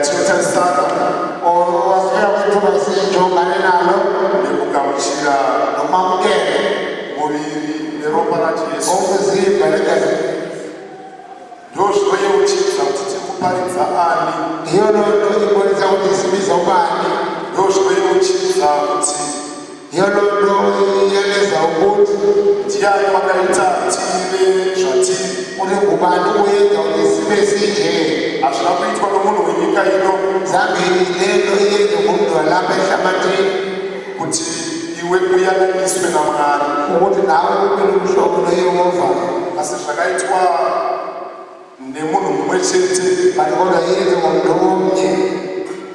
Yatinotarisana Wasifika kwithuba sijongane nalo nekugamuchira nokwamkela muviri neropa raJesu. Umzimba negazi. Ndozvinoyeuchidza kuti tiri kuparidza ani. Yiyo loo nto ibonisa ukuthi sibiza ubani. Ndozvinoyeuchidza kuti Yiyo loo nto iyaleza ukuthi ndiani wakaita tive zvatiri. Ukuthi ngubani oyenza ukuthi sibe sinje. Hazvina kuitwa nomunhu wenyika ino. Zange le nto iyenze ngumntu walapha ehlabathini. Kuti iwe uyananiswe naMwari. Ukuthi nawe ube nomhlobo noYehova. Asi zvakaitwa nemunhu mumwe chete. Kanti kodwa iyenze ngomntu omnye.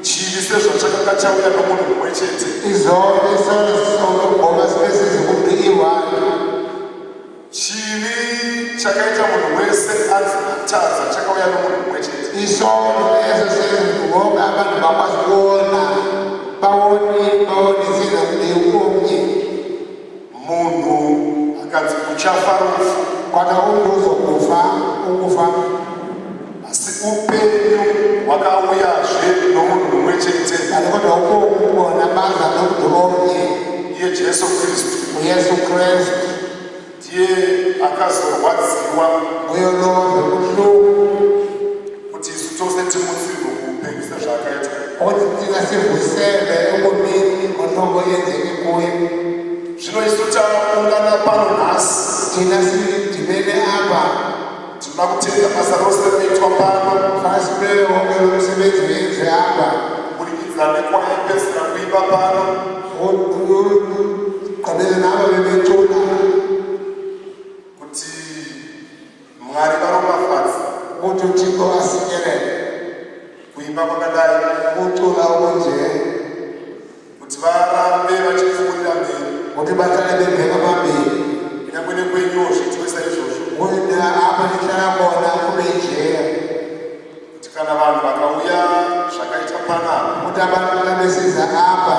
Chivi sezvachakanga chauya nomunhu mumwe chete. Izono isono sisono ngoba sibe size kumntu iyi-one. Chivi chakaita munhu wese anzi atadza chakauya nomunhu mumwe chete. Isono eso senza wonke abantu bakwazi ukubona bawoni bawonisela omnye. Munhu akanzi uchafa rufu. Kodwa umntu uzokufa ukufa. Asi upenyu hwakauyazve nomunhu mumwe chete. Kanti kodwa ubomi bona baza nomntu omnye. Iye Jesu Kristu. UYesu Kristu. Ndiye akazorwadziwa. Nguye lo weva ubuhlungu. Kuti isu tose timutsirwe kuupenyu sezvaakaitwa. Ukuthi thina sivuselwe ebomini ngohlobo eyenzeke kuye. Zvino isu taungana pano nhasi. Thina sidibene apha. Tinoda kutenda basa rose rinoitwa pano. Fanele sibeke wonke lo msebenzi wenziwe apha. Kuburikidza nekwaya yapedzisira kuimba pano. Gqibele nabo bebecula. Kuti Mwari varopafadze. Ukuthi uThixo asikelele. Kuimba kwakadai. Ukucula okunje. Kuti varambe vachipfuurira mberi. Kuti bahlale bebheka phambili. Kunyangwe nekwenyuwo zviitwe saizvozvo. Ukuthi apha nihlala khona kube njeya. Kuti kana vanhu vakauya zvakaita panapa. Kuti abantu xa besiza apha.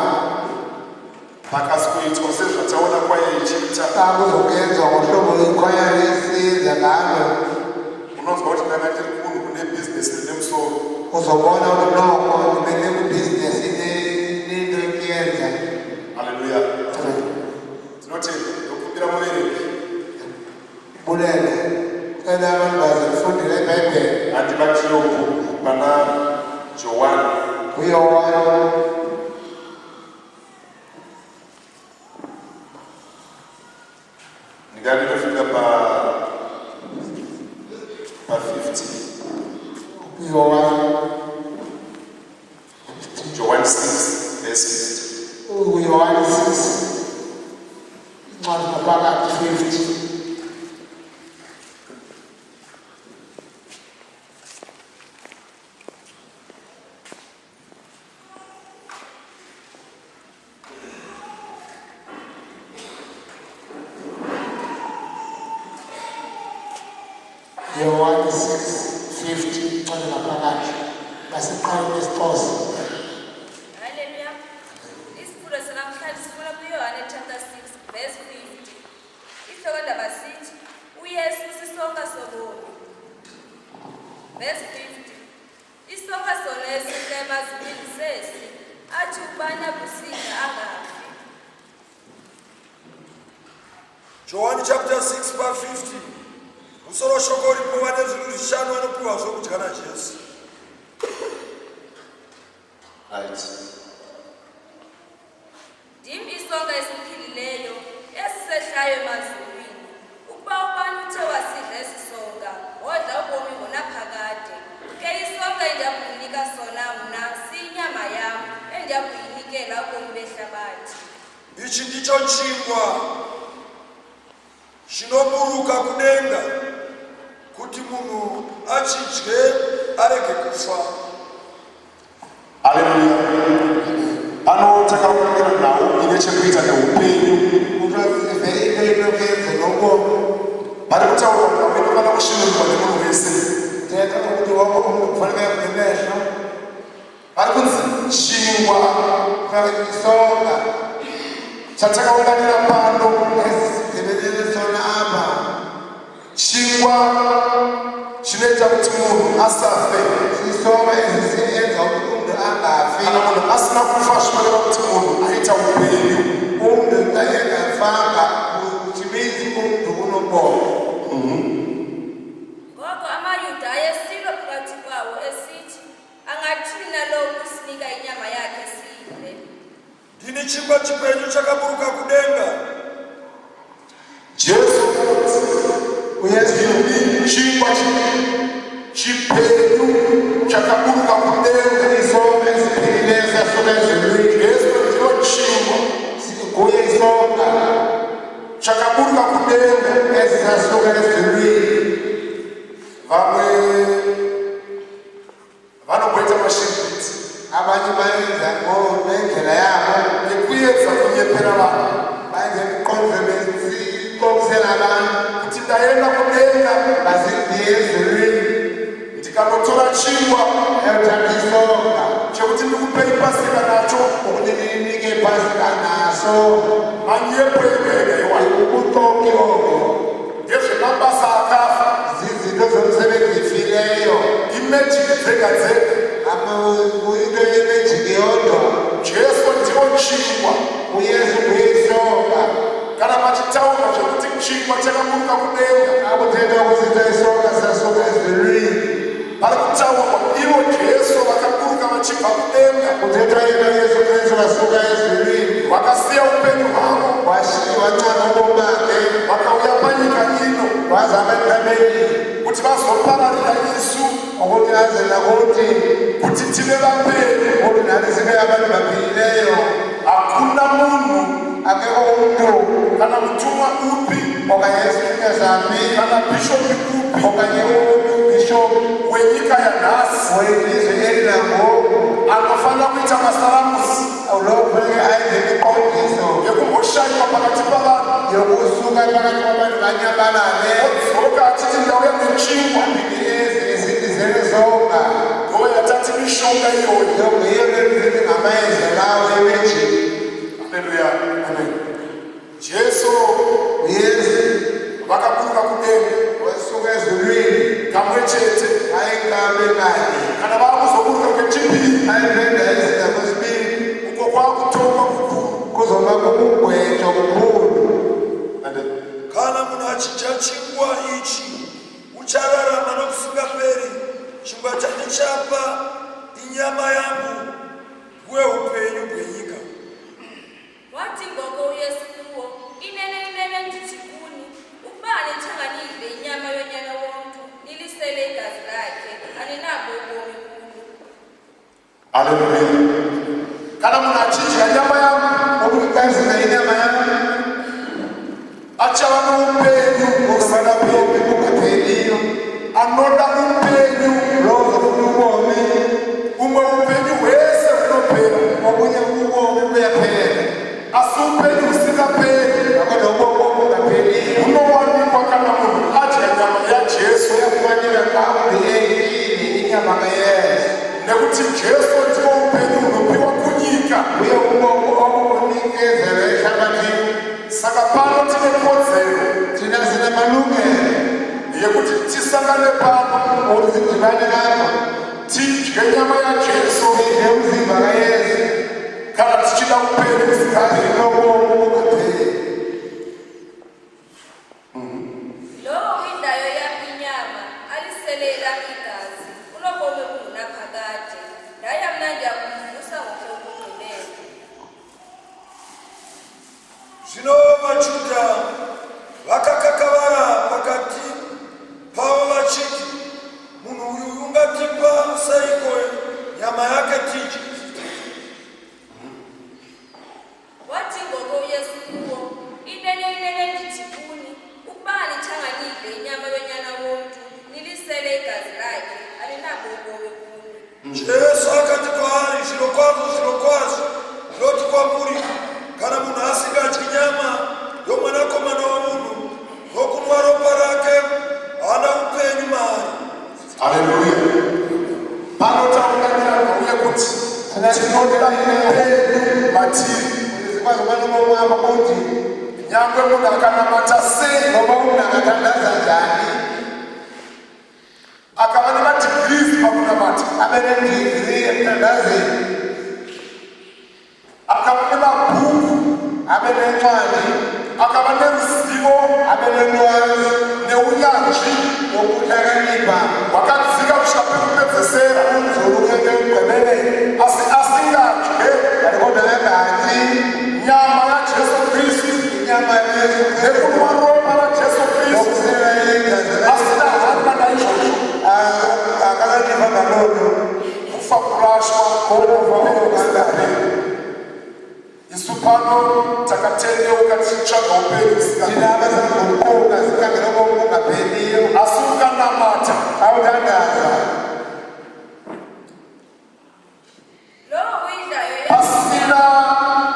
Pakasikuitwa sezvataona kwaya ichiita. Xa kuzokwenzwa ngohlobo ikwaya lesiyenza ngalo. Unonzwa kuti ndanga ndiri kunhu kune bhizinesi rine musoro. Uzobona ukuthi noko ndibele kwibhizinesi inento ekuyenza. Haleluya. Tinotenda. Ndokumbira muverengi. Bulele. Cela abantu bazifundele iBhayibheli. Handibatiwo bhuku pana Johani. KuYohane. Ndingati ndosvika pa pa 50. KuYohane. John 6 verse 50. KuYohane 6. Incwadi ngaphakathi 50. Yohane 6:50 incwadi ngaphakathi basiqale nesiXhosa. Haleluya. Isifundo sanamhlanje sifuna kuYohane chapter 6 verse 50. Isihlokondaba sithi uYesu sisonka sobomi. Verse 50. Isonka sona esihle emazulwini sesi, athi ubani akusidla angafi. Johani chapter 6 pa 50 musoro shoko uripo vane zvinhu zvishanu vanopiwa zvokudya naJesu. Right. Ndim isonka esiphilileyo esisehlayo emazulwini. Ukuba ubani uthe wasidla esi sonka, wodla ubomi ngonaphakade. Ke isonka endiya kumnika sona mna siyinyama yam, endiya kuyinikela ubomi behlabathi. Ichi ndicho chingwa chinoburuka kudenga, kuti munhu achidye arege kufa. Haleluya. Pano takaunganira nhau ine chekuita neupenyu. Kuthiwa sive into enokuyenza nobomi. Pari kutaurwa nhau inofanira kusvinurwa nemunhu wese. Thetha ukuthi wonke umntu kufanele ngemehlo. Pari kunzi chingwa Kufanele isonka chatakaunganira pano. Esisebenzele sona apha. Chingwa chinoita kuti munhu asafe. Sisonka esisiyenza ukuthi angafi. Kana munhu asina kufa, zvinoreva kuti munhu aita upenyu. Umntu xa engafanga, which means umntu unobomi. Ngoko amaYuda ayesilwa phakathi kwawo esithi, angathini na lo ukusinika inyama yakhe siyidle? Ndini chingwa chipenyu chakaburuka kudenga. Jesu anoti, uYesu "Ndini chingwa chipenyu chakaburuka kudenga." Isonka esiphilileyo sasuka ezulwini. Jesu ndiyo chingwa kuye isonka chakaburuka kudenga. Esisasuka ezulwini. Vamwe vanomboita mashiripiti Abanye bayenza ngendlela yabo yekuedza kunyepera vanhu bayenze imiqondiso besixokisela abantu kuti ndaenda kudenga, basindiye ezulwini, ndikanotora chingwa eyothatha isonka chekuti ndikupei pasika nacho. Ukuthi ninike iphasika naso. Manyepo ega ega iwayo. Ubuxoki obo. Ndezvemabasa akafa. Zizinto zomsebenzi ifileyo. Imagic dzega dzega. Into yemejiki yodwa. Jesu ndiwo chingwa. UYesu nguye isonka. Kana pachitaurwa zvekuti chingwa chakaburuka kudenga, Xa kuthethwa kusithiwa isonka sasuka ezulwini, pari kutaurwa ivo Jesu vakaburuka vachibva kudenga. Kuthethwa yena uYesu Kristu wasuka ezulwini. Vakasiya upenyu hwavo, wancama ubomi bakhe, vakauya panyika ino wazama emhlabeni kuti vazopararira isu, ukuthi aze nakuthi, kuti tive vapenyu. Ukuthi nathi sibe abantu baphilileyo. Hakuna munhu, Akekho umntu, kana mutumwa upi, okanye isithunywa sami, kana bhishopi upi okanye ubishop wenyika yanhasi welizwe eli langoku anofanira kuita masaramusi lowo kufuneka ayenze imiqondiso yekumboshayikwa pakati pavanhu, yokusuka phakathi kwabantu banyamalale, odzoka achiti ndauya nechingwa. Ezi esindizele sonka. Ndo yatati mishonga iyoyo. Yiyo le sithi ngamayeza lawo emejiki. Haleluya. Amen. Jesu UYesu vakaburuka kudenga wasuka ezulwini kamwe chete. Ayikabe kanye. Kana vakuzoburuka kechipiri, Ayipenda izinga kwesibili, uko kwakutongwa kukuru. Kuzoba kukugwetshwa kukhulu. Kana munhu achidya chingwa ichi uchararama nokusingaperi. Chingwa chandichapa inyama yangu uye upenyu bwenyika. Wathi ngoko uYesu kuwo, inene, inene, ndithi kuni, ukuba anithanga niyidle inyama yoNyana woMntu, nilisele igazi lakhe, aninabo ubomi kuni. Haleluya. Kana munhu achidya nyama yangu, Ukuthi xa esidla inyama yam, achava noupenyu uzobana ubomi bungapheliyo. Anoda upenyu, Lowo uzofuna ubomi, umwe upenyu hwese hunopera, obunye ubomi buyaphela, asi upenyu husingaperi kodwa ubomi obungapheliyo hunowanikwa kana munhu adya nyama yaJesu. Buyafumaneka xa umntu eyidlile inyama kaYesu. Nekuti Jesu ndiwo upenyu hunopiwa kunyika. Buye ubomi obunikezelwe ehlabathini. Saka pano tine kodzero Thina sinamalungelo yekuti tisangane pano, ukuthi sidibane lapha, tidye nyama yaJesu sidle umzimba kaYesu kana tichida upenyu xa husingaperi. sinobomi obungapheli. Lowo uyidlayo eyam inyama, alisele elam igazi, unobomi obungunaphakade, ndaye mna ndiya kumvusa ngomhla wokugqibela. Zvino vaJudha vakakakavara pakati pavo vachiti, munhu uyu ungatipa seiko nyama yake tidye? Wathi ngoko uYesu kuwo, inene, inene, ndithi kuni, ukuba anithanga niyidle inyama yoNyana woMntu, nilisele igazi lakhe, aninabo ubomi kuni. Jesu akati kwaari, zvirokwazvo, zvirokwazvo, ndinoti kwamuri, kana munhu asingadyi nyama yomwanakomana womunhu nokunwa ropa rake, haana upenyu maari. Haleluya. Pano taunganira nhau yekuti tinoda upenyu matiri. Sikwazi ukuba nobomi apha kuthi. Nyangwe munhu akanamata sei, Ngoba umntu angathandaza njani, akava nemadegrees pakunamata, abe nedigri emthandazweni, neunyanzvi Nokuhlakanipha hwakadzika kusvika pekupedzesera, kunzulu ekugqibeleni, asi asingadye kanti kodwa engatyi nyama yaJesu Kristu inyama kaYesu Kristu nekunwa ropa raJesu Kristu, nokusela igazi, asina hanya naizvozvo, akanalifa ngalolu, kufa kurashwa. Kufa okungapeli. Isu pano takatendeuka tichitsvaga upenyu husingaperi. Thina abasaguquka sikhangela ubomi obungapheliyo. Asi ukanamata, Xa uthandaza, Lowo uyidlayo pasina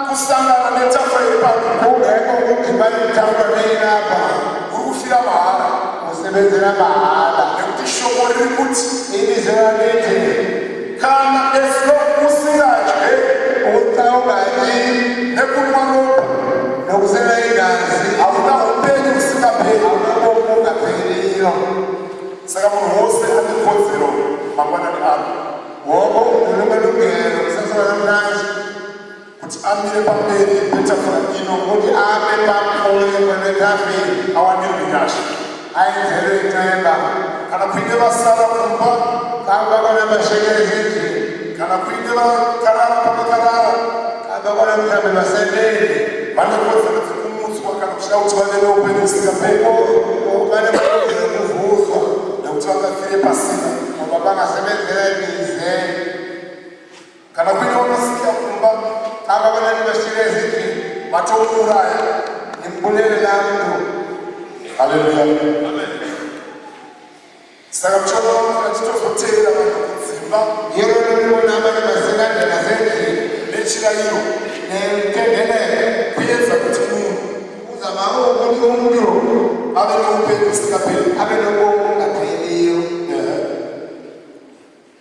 kusangana netafura iri pano, kungekho ukudibana netafula leyilapha, uri kufira mahara, usebenzela mahala, nekuti shoko riri kuti ilizwi lithi kana as long usingadye xa ungatyi nekunwa ropa, nokusela igazi, hauna upenyu husingaperi. awunobomi obungapheliyo. Saka munhu wose ane kodzero mangwanani ano Wonke umntu unamalungelo kusasa namhlanje kuti amire pamberi petafura ino, ukuthi ame phambi kwetafile, awanirwe nyasha. ayenzelwe inceba. Kana kuine vasara kumba, Xa bakhona abashiyeke ezindlini, kana kuine vakarara pavakarara, xa bakhona mhlawumbi baselele, vane kodzero dzekumutswa kana kuchida kuti vave neupenyu husingaperi, banemalungelo okuvuswa, nekuti vangafire pasina. Ngoba bangasebenzela imize. Kana kuine vakasiya kumba, Xa bakhona nibashiyeke ezindlini, vatomuuraya. Nimbulele laa mntu. Haleluya! Saka muchiona vamwe vachitozoteera vanhu kudzimba Yilo nibona abanye basilandela sendlini nechirayiro, nentendeleko, kuedza kuti munhu uzama ukuthi umntu ave neupenyu husingaperi. Abe nobomi obungapheliyo.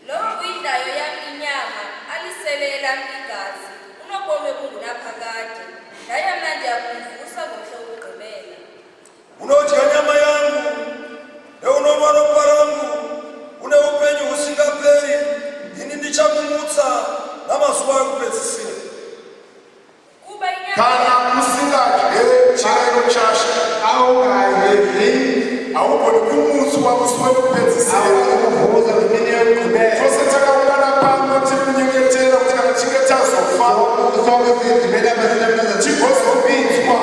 Lowo uyidlayo yam inyama, alisele elam igazi, unobomi obungunaphakade, ndaye mna ndiya kumvusa ngomhla wokugqibela. Unodya nyama yangu neunonwa ropa rangu une upenyu husingaperi, ini ndichamumutsa namazuva ekupedzisira. Kuba inyama Kana usingadye chirayiro chaShe, Xa ungadli, haugoni kumutswa musi wekupedzisira. Awuzukuvusa ngemini yokugqibela. Tose takaungana pano tiri kunyengetera kuti kana tichinge tazofa, Sonke sidibene apha sinamhlanje tigozomutswa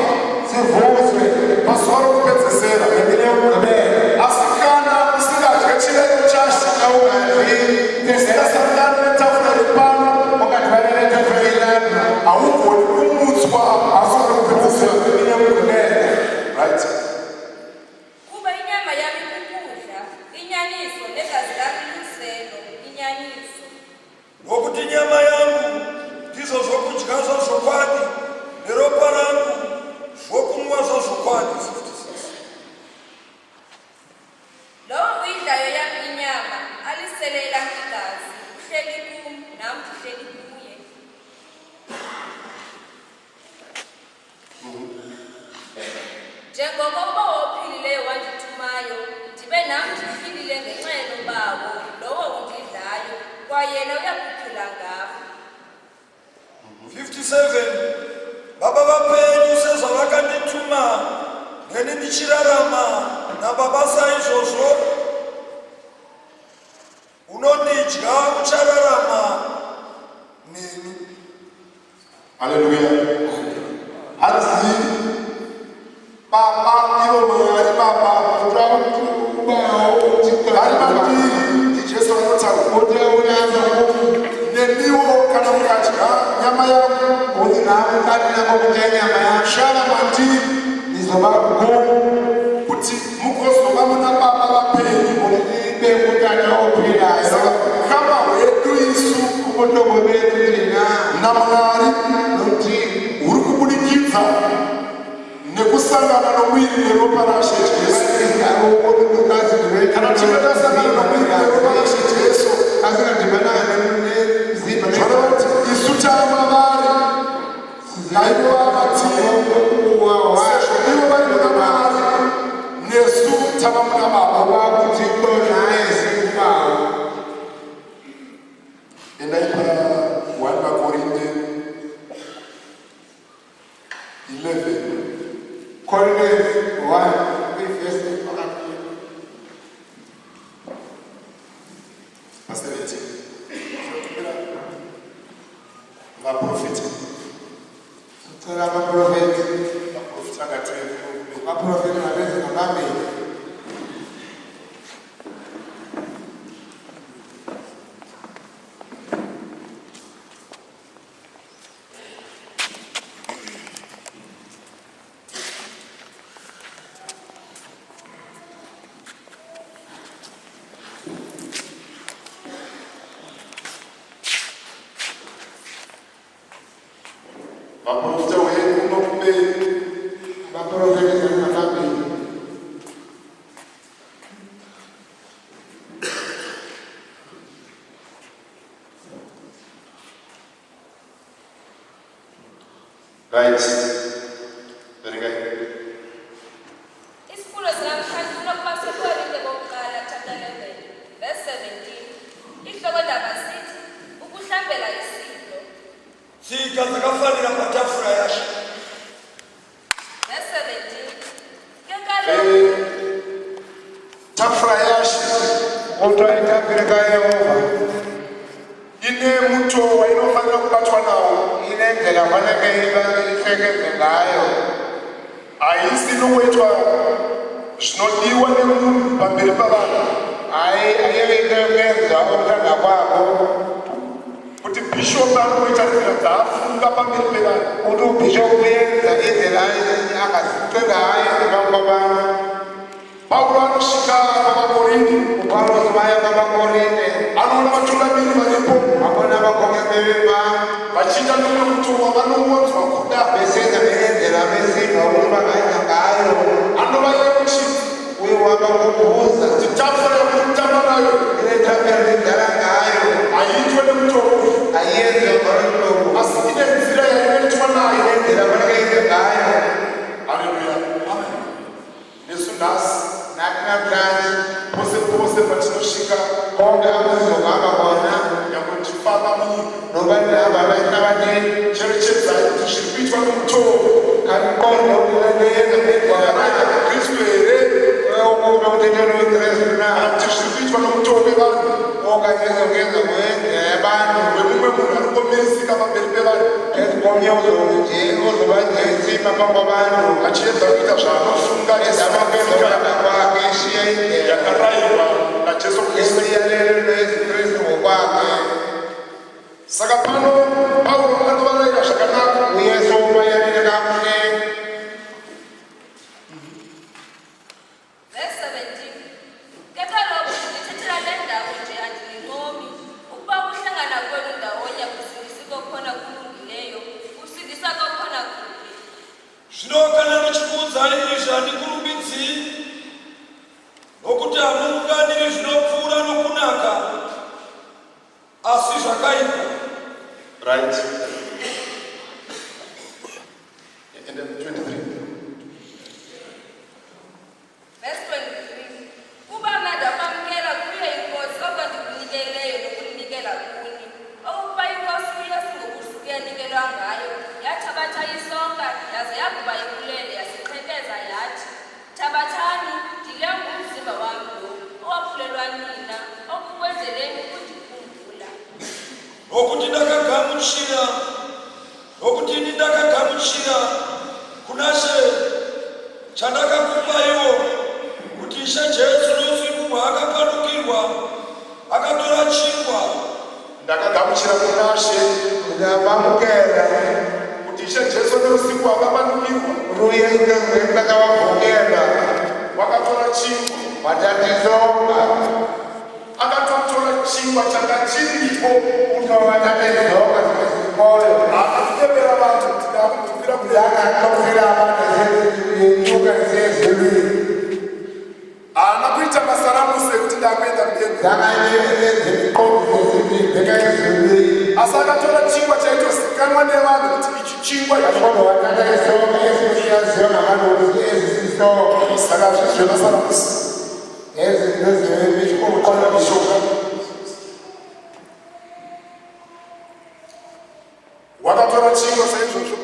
sivuswe pazuva rokupedzisira. Ngemini yokugqibela. Asi kana usingadye chirayiro chaShe, Xa ungadli, usingasangani netafura iri pano, ungadibani netafula ilapha, haugoni kumutswa pazuva rokupedzisira. Ngemini yokugqibela. Right. Kuba inyama yam ikukudla inyaniso, negazi lam luselo inyaniso. Nokuti nyama yangu ndizvo zvokudya zvazvokwadi neropa rangu zvokunwa zvazvokwadi. 56. Lowo uyidlayo yam inyama, alisele elam igazi, uhleli kum, nam ndihleli kuye. Njengoko uBawo ophilileyo wandithumayo, ndibe nam ndiphilile ngenxa yaloBawo, lowo undidlayo, kwayena uya kuphila ngam. 57. Baba vapenyu sezvavakandituma neni ndichirarama naBaba, saizvozvo unondidya uchararama neni. Haleluya! Hanzi Baba, ivo Mwari Baba, vari mandiri, ndiJesu vanotaura, Uthi unazo nemiwo kana mukadya nyama yangu, uthi nami kanti nakokutya inyama yam, shara mandiri, nizoba kum, kuti mugozova muna Baba vapenyu. Ukuthi nibe kuTata ophilayo. Saka ukama hwedu isu Ubuhlobo bethu thina naMwari noThixo huri kubudikidza nekusangana nomuviri neropa raShe Jesu. Kana tichinge tasangana nomuviri neropa raShe Jesu, Asingadibana nemzimba, zvoreva kuti isu taamavari naivo vavatiri, sezvo ivo vari muna Mwari. Vaprofita uyai kuno kumberi. Abaprofeti ngaphambili. Right, verengai. Isifundo sanamhlanje kunokuba seKorinte bokuqala chapter 11 verse 17. Ihlokondaba sithi ukuhlambela isidlo. Tsika dzakafanira patafura yaShe. Verse 17. Ke kaloku Tafura yaShe Kuthiwa itafile kaYehova ine mutoo wainofanira kubatwa nawo. Inendlela faneke isebenze ngayo. Haisi inongoitwa zvinodiwa nemunhu pamberi pavanhu. Hayi, ayiyo into yokwenza okuthanda kwakho. Kuti bhishopu anongoita nzira dzaafunga pamberi pevanhu. Uthi ubhishophu uyenza indlela angazicinga ngayo phambi kwabantu. Pauro anosvika pavaKorinde. UPawulos waya kwabaKorinte. Anoona vatungamiri varipo. Wabona abakhokeli beba. Vachiita nomwe mutoo wavanongonzwa kuda. Besenza ngendlela besiva ukuthi bangayenza ngayo. Anovayeuchidza. Uye wabakhumbuza. Kuti tafura yamurikutamba nayo ile tafula nidlala ngayo haiitwe nemutoo uyu. Ayenziwe ngolo hlobo. Asi ine nzira yainoitwa nayo. Inendlela faneke yenziwe ngayo. Haleluya. Nesu nhasi, Nathi namhlanje, pose pose patinosvika, konke apho sizokuhamba khona, nyangwe tichifamba munyika, noba ndihamba apha ehlabathini, cherechedzai kuti zviri kuitwa nomutoo khaniqonde ukuthi le nto yenza ngendlela wakarayira naKristu here, ukuba kuthethele uKristu na, kana kuti zviri kuitwa nomutoo wevanhu, okanye ezokuyenza ngendlela yabantu, wemumwe munhu anongomirisika pamberi pevanhu, phezu komnye nje ozoba nje isima phambi kwabantu, achiedza kuita zvaanofunga, ezama ukwenza chisika ukuthanda kwakhe, eshiya indlela yakarayirwa naJesu Kristu. esiyalelwe noYesu Kristu ngokwakhe. Saka pano Pauro anovarayira zvakanaka. UYesu ubayalele kakuhle. Verse 17. Ke kaloku ndithethela le ndawo nje andinincomi, ukuba ukuhlangana kwenu ndawonye kusindisi kokhona kulungileyo, kusindisa kokhona kubi. Zvino kana ndichikuudzai izvi handikurumbidzii, nokuti hamuunganiri zvinopfuura nokunaka, asi zvakaipa. Right, and then 23. Verse 23. Kuba mna ndakwamkela kuyo iNkosi oko ndikunikeleyo nokunikela kuni, okokuba iNkosi uYesu ngobusuku yanikelwa ngayo, yathabatha isonka, yaza yakuba ibulele, yasiqhekeza, yathi, "Thabathani, ndile ngumzimba wam lo, owaphulelwa nina, oku kwenzeleni ukundikhumbula." Nokuti ndakagamuchira, nokuti ini ndakagamuchira kuna She chandakakupaiwo, kuti Ishe Jesu nousiku hwaakapandukirwa akatora chingwa. Ndakagamuchira kunaShe Ndamamukela kuti Ishe Jesu neusiku hwakapandukirwa ukuthi uYesu Kristu ngemhla wavukela wakatora chingwa. Wathatha isonka. Akatotora chingwa changa chiripo. Kuthiwa wathatha isonka esikhoyo. Haana kunyepera vanhu kuti ndakukwira kudenga. Zangaxoxela abantu yenyuka isezulwini. Haana kuita masaramusi ekuti ndakuenda kudenga. Zangayenze imiqondiso esithi bheka ezulwini. Asi akatora chingwa chaitozikanwa nevanhu kuti ichi chingwa ichi. Kodwa wathatha isonka esisiyaziwa ngabantu ukuthi esi sisonka. Saka hazvisi zvemasaramusi. Ezi zinto Kona mishonga. Wakatora chingwa saizvozvo.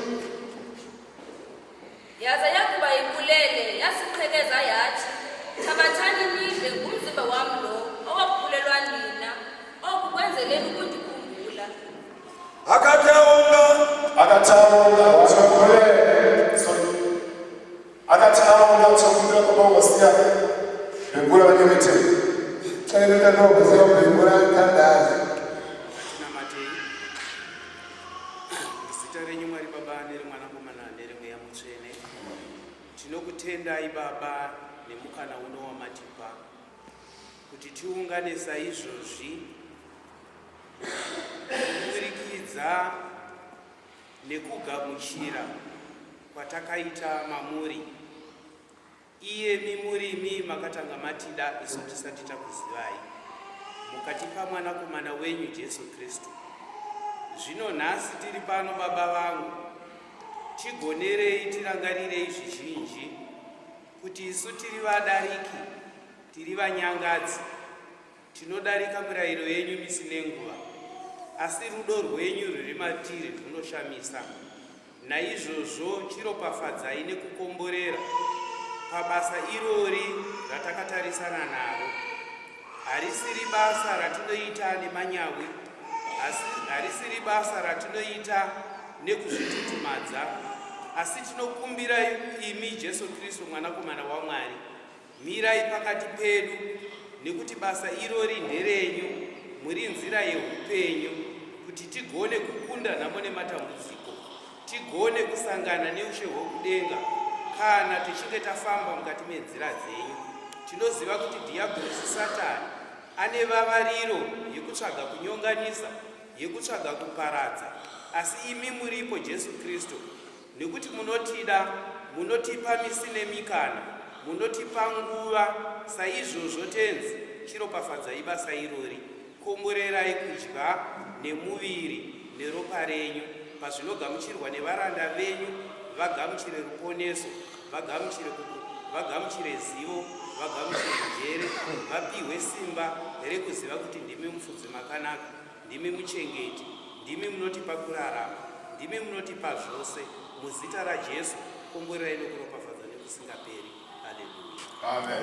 Yaza yakuba ibulele, yasiqhekeza, yathi, "Thabathani nidle, ngumzimba wam lo, owaphulelwa nina, oku kwenzeleni ukundikhumbula." Akati aonga, Akati aonga, sorry, akati aonga, tinokumbira baba wasiya vengura vanyemetero. Cela utata siyobhekula thandaze. Tinamatei. Zita renyu Mwari Baba nereMwanakomana nereMweya Mutsvene, tinokutendai Baba nemukana uno wamatipa kuti tiungane saizvozvi kuburikidza. nekugamuchira kwatakaita mamuri. Iyemi murimi makatanga matida isu tisati takuzivai, mukatipa Mwanakomana wenyu Jesu Kristu. Zvino nhasi tiri pano, Baba vangu, tigonerei tirangarirei zvizhinji, kuti isu tiri vadariki, tiri vanyangadzi, Tinodarika mirayiro yenyu misi nenguva, asi rudo rwenyu rwuri matiri rwunoshamisa. Naizvozvo chiropafadzai nekukomborera pabasa irori ratakatarisana naro. Harisiri basa ratinoita nemanyawi, asi harisiri basa ratinoita nekuzvitutumadza, asi tinokumbira imi Jesu Kristu Mwanakomana waMwari, Mirai pakati pedu, nekuti basa irori nderenyu, muri nzira yehupenyu, kuti tigone kukunda nhamo nematambudziko, tigone kusangana neushe hwekudenga kana tichinge tafamba mukati menzira dzenyu. Tinoziva kuti dhiyabhorosi Satani ane vavariro yekutsvaga kunyonganisa, yekutsvaga kuparadza, asi imi muripo Jesu Kristu, Nekuti munotida, munotipa misi nemikana, munotipa nguva, saizvozvo Tenzi chiropafadzai basa irori, komborerai kudya nemuviri neropa renyu pazvinogamuchirwa nevaranda venyu, vagamuchire ruponeso, vagamuchire vagamuchire zivo, vagamuchire njere, vapihwe simba rekuziva kuti ndimi mufudzi makanaka. Ndimi muchengeti, ndimi munotipa kurarama, ndimi munotipa zvose. Muzita raJesu, komborerai nokuropafadza nekusingaperi. Haleluya. Amen.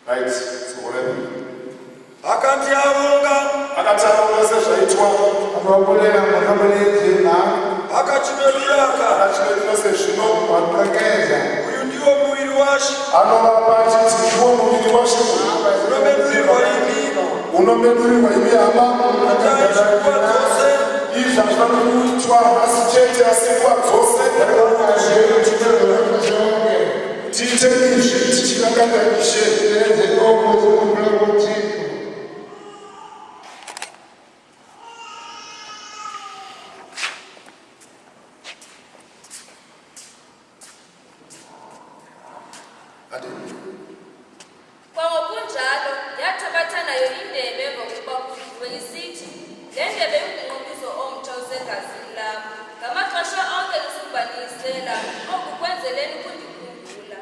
Right, so ready. Akati avonga, Akati avonga sezvaitwa, Ababulela ngokabulenje la akachimeduraka, akachimedura sezvino, waqhekeza uyu ndiwo muviri waShe anovapa achiti ndiwo muviri waShe unomedurirwa imi. unomedurirwa imi hama. Itai izvi nguva dzose Izvi hazvifaniri kuitwa nhasi chete, asi nguva dzose. Tiite izvi tichirangarira Ishe. Kwangokunjalo yathabatha nayo indebe emva kokuba kudliwe, isithi, Le ndebe ingumnqophiso omtsha osegazini lam. Ngamaxesha onke nisukuba niyisela, oku kwenzeleni ukundikhumbula.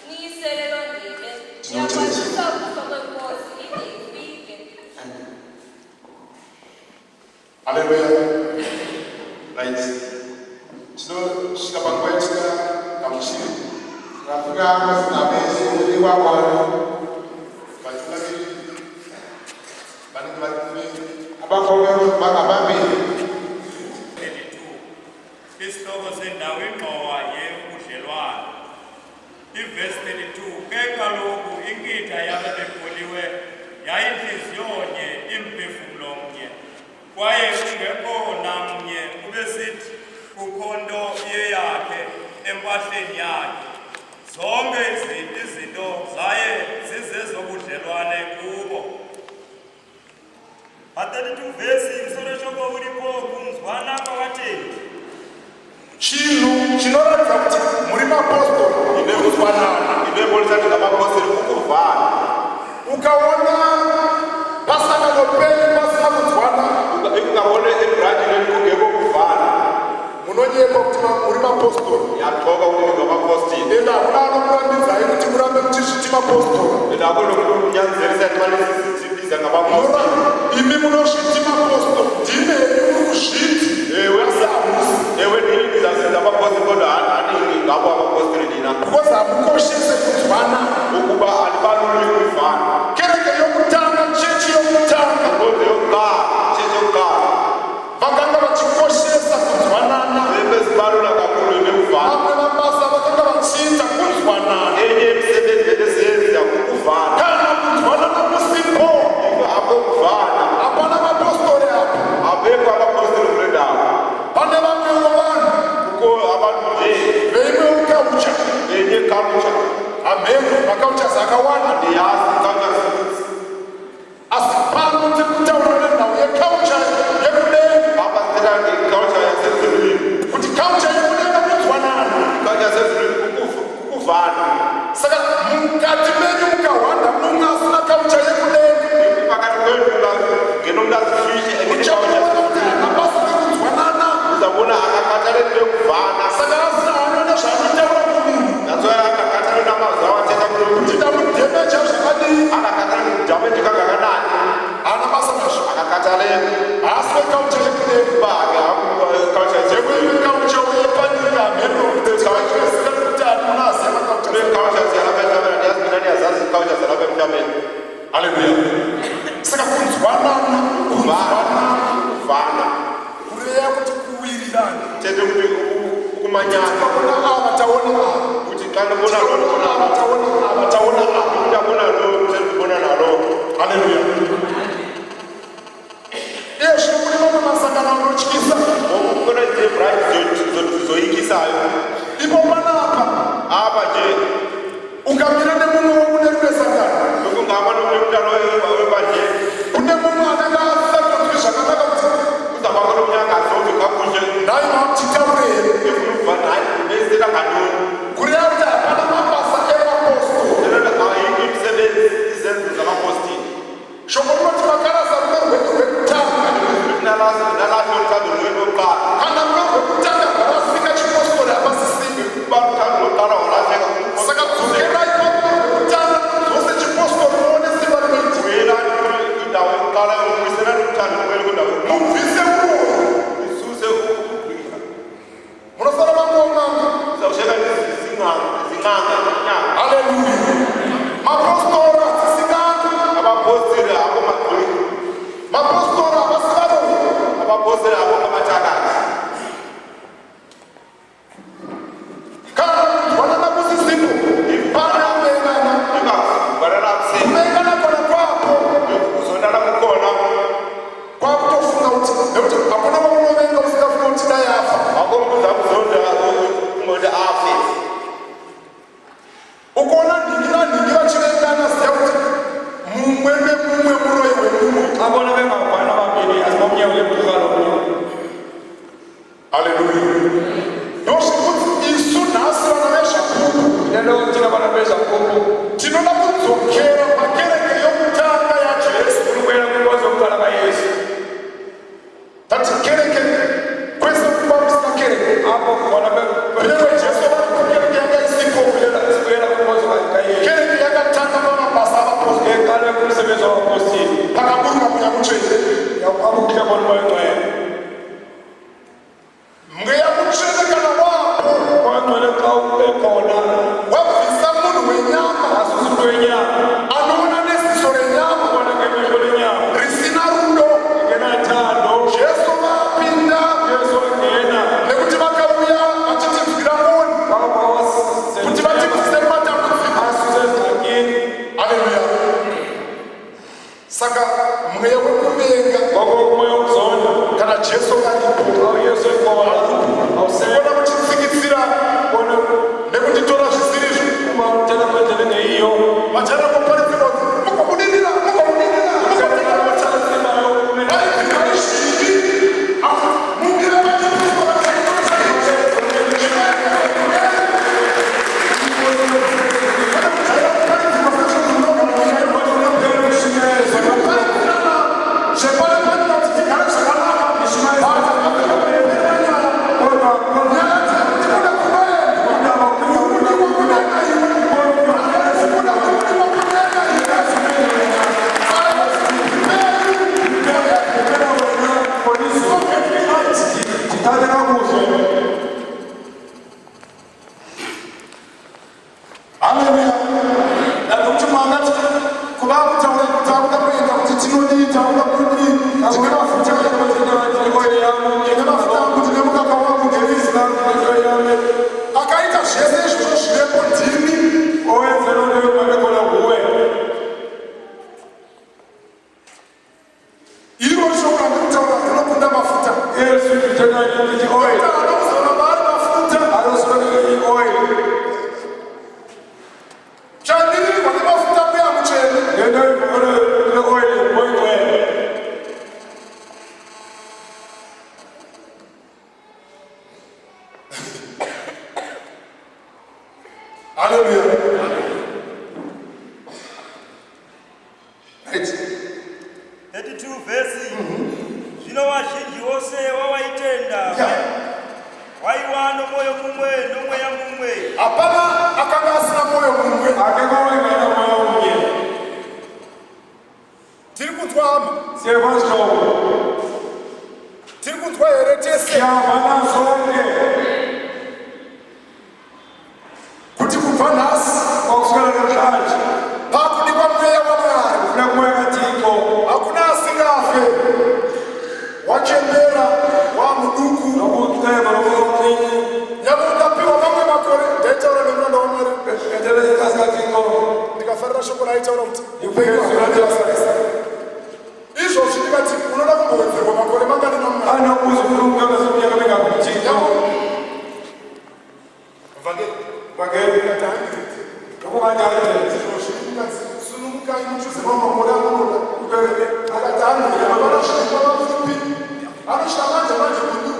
Niyisele loo ndebe, niyakwazisa ukufa kweNkosi ide ifike. Haleluya. Right. Tinosvika panguva yatingagamuchire Singafika kwesigaba esikunikwa khona vatungamiri vanenge vari kumberi. Abakhokeli bangaphambili. 32 Isihloko sendawo ingxowa yobudlelwane. Ivesi 32 Ke kaloku inkitha yababekholiwe yayintliziyo-nye imphefumlo mnye, kwaye kungekho namnye ubesithi kukho nto iyeyakhe empahleni yakhe. Zonke izinto zaye zizezobudlelwane kubo. Pa 32 vhesi musoro shoko uripo kunzwana kwavatendi. Chinhu chinoratidza kuti muri mapostori kunzwanana. Inoibonisa kuti ngamapostori kukuvana. Ukaona pasangano penyu pasina kunzwana, Ikungabona ebranch leni kungekho kuvana. Munonyepa kuti muri mapostori. Yathoka kuti ngamapostori. Ende hakuna anokurambidzai kuti murambe muchizviti mapostori. Ende akuna kunyanzelisa kuti mane sizibiza ngamapostori. Imi munozviti mapostori, ndimi henyu muri kuzviti. Ewe Asi hamusi. Ewe nini ndizasiza amapostori kodwa aningi ngabo amapostori nina. Because hamukoshese kunzwana. Ukuba alibaluli ukuvana. Kereke yokutanga, chechi yokutanga. Inkonzo yokuqala, chechi yokuqala. Vakanga vachikoshesa kunzwanana. Bebezibalula kakhulu nekuvana. Mamwe mabasa vakanga vachiita kunzwanana. Enye imisebenzi bebesenza kukuvana. Kana kunzwanana kusipo, Apo kuvana. hapana mapostori apo. Abekho abapostori kule ndawo. Pane vamwewo vanhu Kukho abantu nje veimwewo culture. benye culture. Hameno macultures akawanda. Andiyazi culture. Asi Xa ndibona lo, ndibona Ava lo. taona ava taona ava. Ndabona lo, sendibona nalo. Haleluya. Iye zvino kune mamwe masangano anotyisa. Ngoku kukhona izibright zoyikisayo. Ipo panapa Apha nje ukamira nemumwe wekune rimwe sangano, ukungama nomntana webandleni kune mumwe anenge asingatonzwi zvakanaka kuti uzawubakho nomnye angazovi kakuhle nhai mamutitaure here. efuna ukuva naye besithetha ngantoni. Kureva kuti hapana mabasa evapostori. Lento ayikho imisebenzi izenzo zamapostile. Shoko rinoti makarasa rudo rwedu rwekutanga. Nalahla uthando lwenu lokuqala. Kana rudo rwekutanga rwarasika chipostori hapasisina. Uba uthando lokuqala walahleka Saka dzokerai parudo rwekutanga dzose chipostori muone simba rinoita. buyelani kwindawo yokuqala ubuyiselani uthando lubuyele kwindawo yokuqala. Mubvise uroyi. Isuse ukugqirha. Munosara mangon'anga. Uzawusheka zinganga inyanga. Haleluya. Mapostori hadzisi n'anga. Abapostile abo magqirha. Mapostori havasi varoyi. Abapostile abo ngabathakathi. Kana kunzwanana kusisipo, pane kuvengana. Ingakuvana kuseni. Kuvengana kona kwapo Kuzondana kukhona. kwakutofunga kuti nekuti hakuna waunovenga usingafunga kuti dai afa. Akho mntu uzakuzonda ungothi afe. Ukaona nhingi nanhingi vachivengana, ziya kuti mumwe nemumwe muroyi wemumwe. Xa bona bengavani ababini asibomnye ulegqirha lomnye. Haleluya. Ndozvekuti isu nhasi vana vezvapupu Yile nto thina bana bezakhuphu tinoda kudzokera pakereke yokutanga yaJesu. ukubuyela kwinkonzo yokuqala kaYesu. Tati kereke kwese kuba kusina kereke. Apho khona Kunyange Jesu varipo, kereke yanga isipo. sibuyela kwinkonzo kaYesu. Kereke yakatanga pamabasa avapostori. Eqale kumsebenzi wabapostile. Pakaburuka Mweya Mutsvene. Apho kuhle khona uMoya oNgcwele. Mweya Mutsvene kana wapo, Umoya oNgcwele xa ube khona wabvisa munhu wenyama asusa umntu wenyama anoona neziso renyama ubona ngemehlo lenyama risina rudo. ngenathando. Jesu vapinda Yesu wangena nekuti vakauya vachitinzwira ngoni kuti vatibvise mumatambudziko. asuse ezingxakini. Haleluya. Saka mweya wekuvenga Ngoko umoya wokuzonda kana Jesu aripo, xa uYesu ekhona awusekho. ona muchitsikitsira Bona nekunditora zvisirizvo. uma uthetha kwendlela engeyiyo. Vachada kuparidzirwa kuti mugobudirira, mugobudirira, mugotenga mota. Vaibvira izvivi, mumire vachipiswa. Ndithathe kakuhle. Haleluya. Nokuti mwangati kuva kutaura kuti takuda kuenda kuti tinodii, takuda kudii, tine mafuta, tine mafuta angu, tine mukaka wangu nderizi. Akaita zvese izvozvo zvivepo ndimi. Owenze loo nto yokuba khona nguwe. Iro shoko randikutaura rinokunda mafuta. Yesu ndithetha ndithi oil. Nokuti haana kuzoona maari mafuta. Alosoloko i-oil. Chamirirwa nemafuta Mweya Mutsvene. Le nto le oil nguMoya oNgcwele. Haleluya. Right. 32 vhesi. Zvino vazhinji vose vavaitenda waiva nomwoyo mumwe nomweya mumwe. Hapana akanga asina mwoyo mumwe. Akekho owayengena moya omnye. Tiri kunzwa, hama? Siyeva, zihlobo? Tiri kunzwa here tese? Siyavana sonke? Kuti kubva nhasi Kwakusukela namhlanje pakudiwa mweya waMwari. kufuneka umoya kaThixo. Hakuna asingafe, wachembera, wamuduku. Nokuceba nokuba mncinci. Nyangwe ukapiwa mamwe makore, ndaitaura nemuranda waMwari. ndichitaura kuti upenyu hahuna nebasa rese. Izvozvi ndikati unoda kumbowedzerwa makore mangani naMwari? Anokuza ufuna iminyaka mingaki kuThixo? Vhangeri. Vhangeri. Ndikati 100. Nokungathi 100. Izvozvi ndikati sunungukai muchuze mamwe makore amunoda. Akati 100 vanosvika vapfupi. Vanosvika manje manje kudu.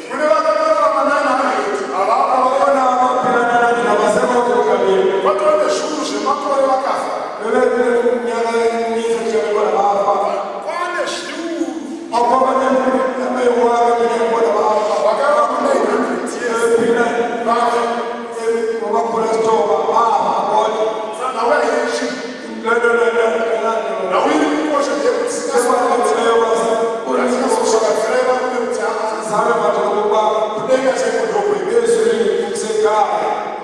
Kune vakatorarama 900 havaa vatove nezviuru zvemakore vakafa. Kwane zviuru vakararama 900 years vafa. Saka nhau haichinji. Nhau iri kukosha ndeyekuti tisingazosvakadzirai varume kuti aa kudenga chaiko ndokwedu.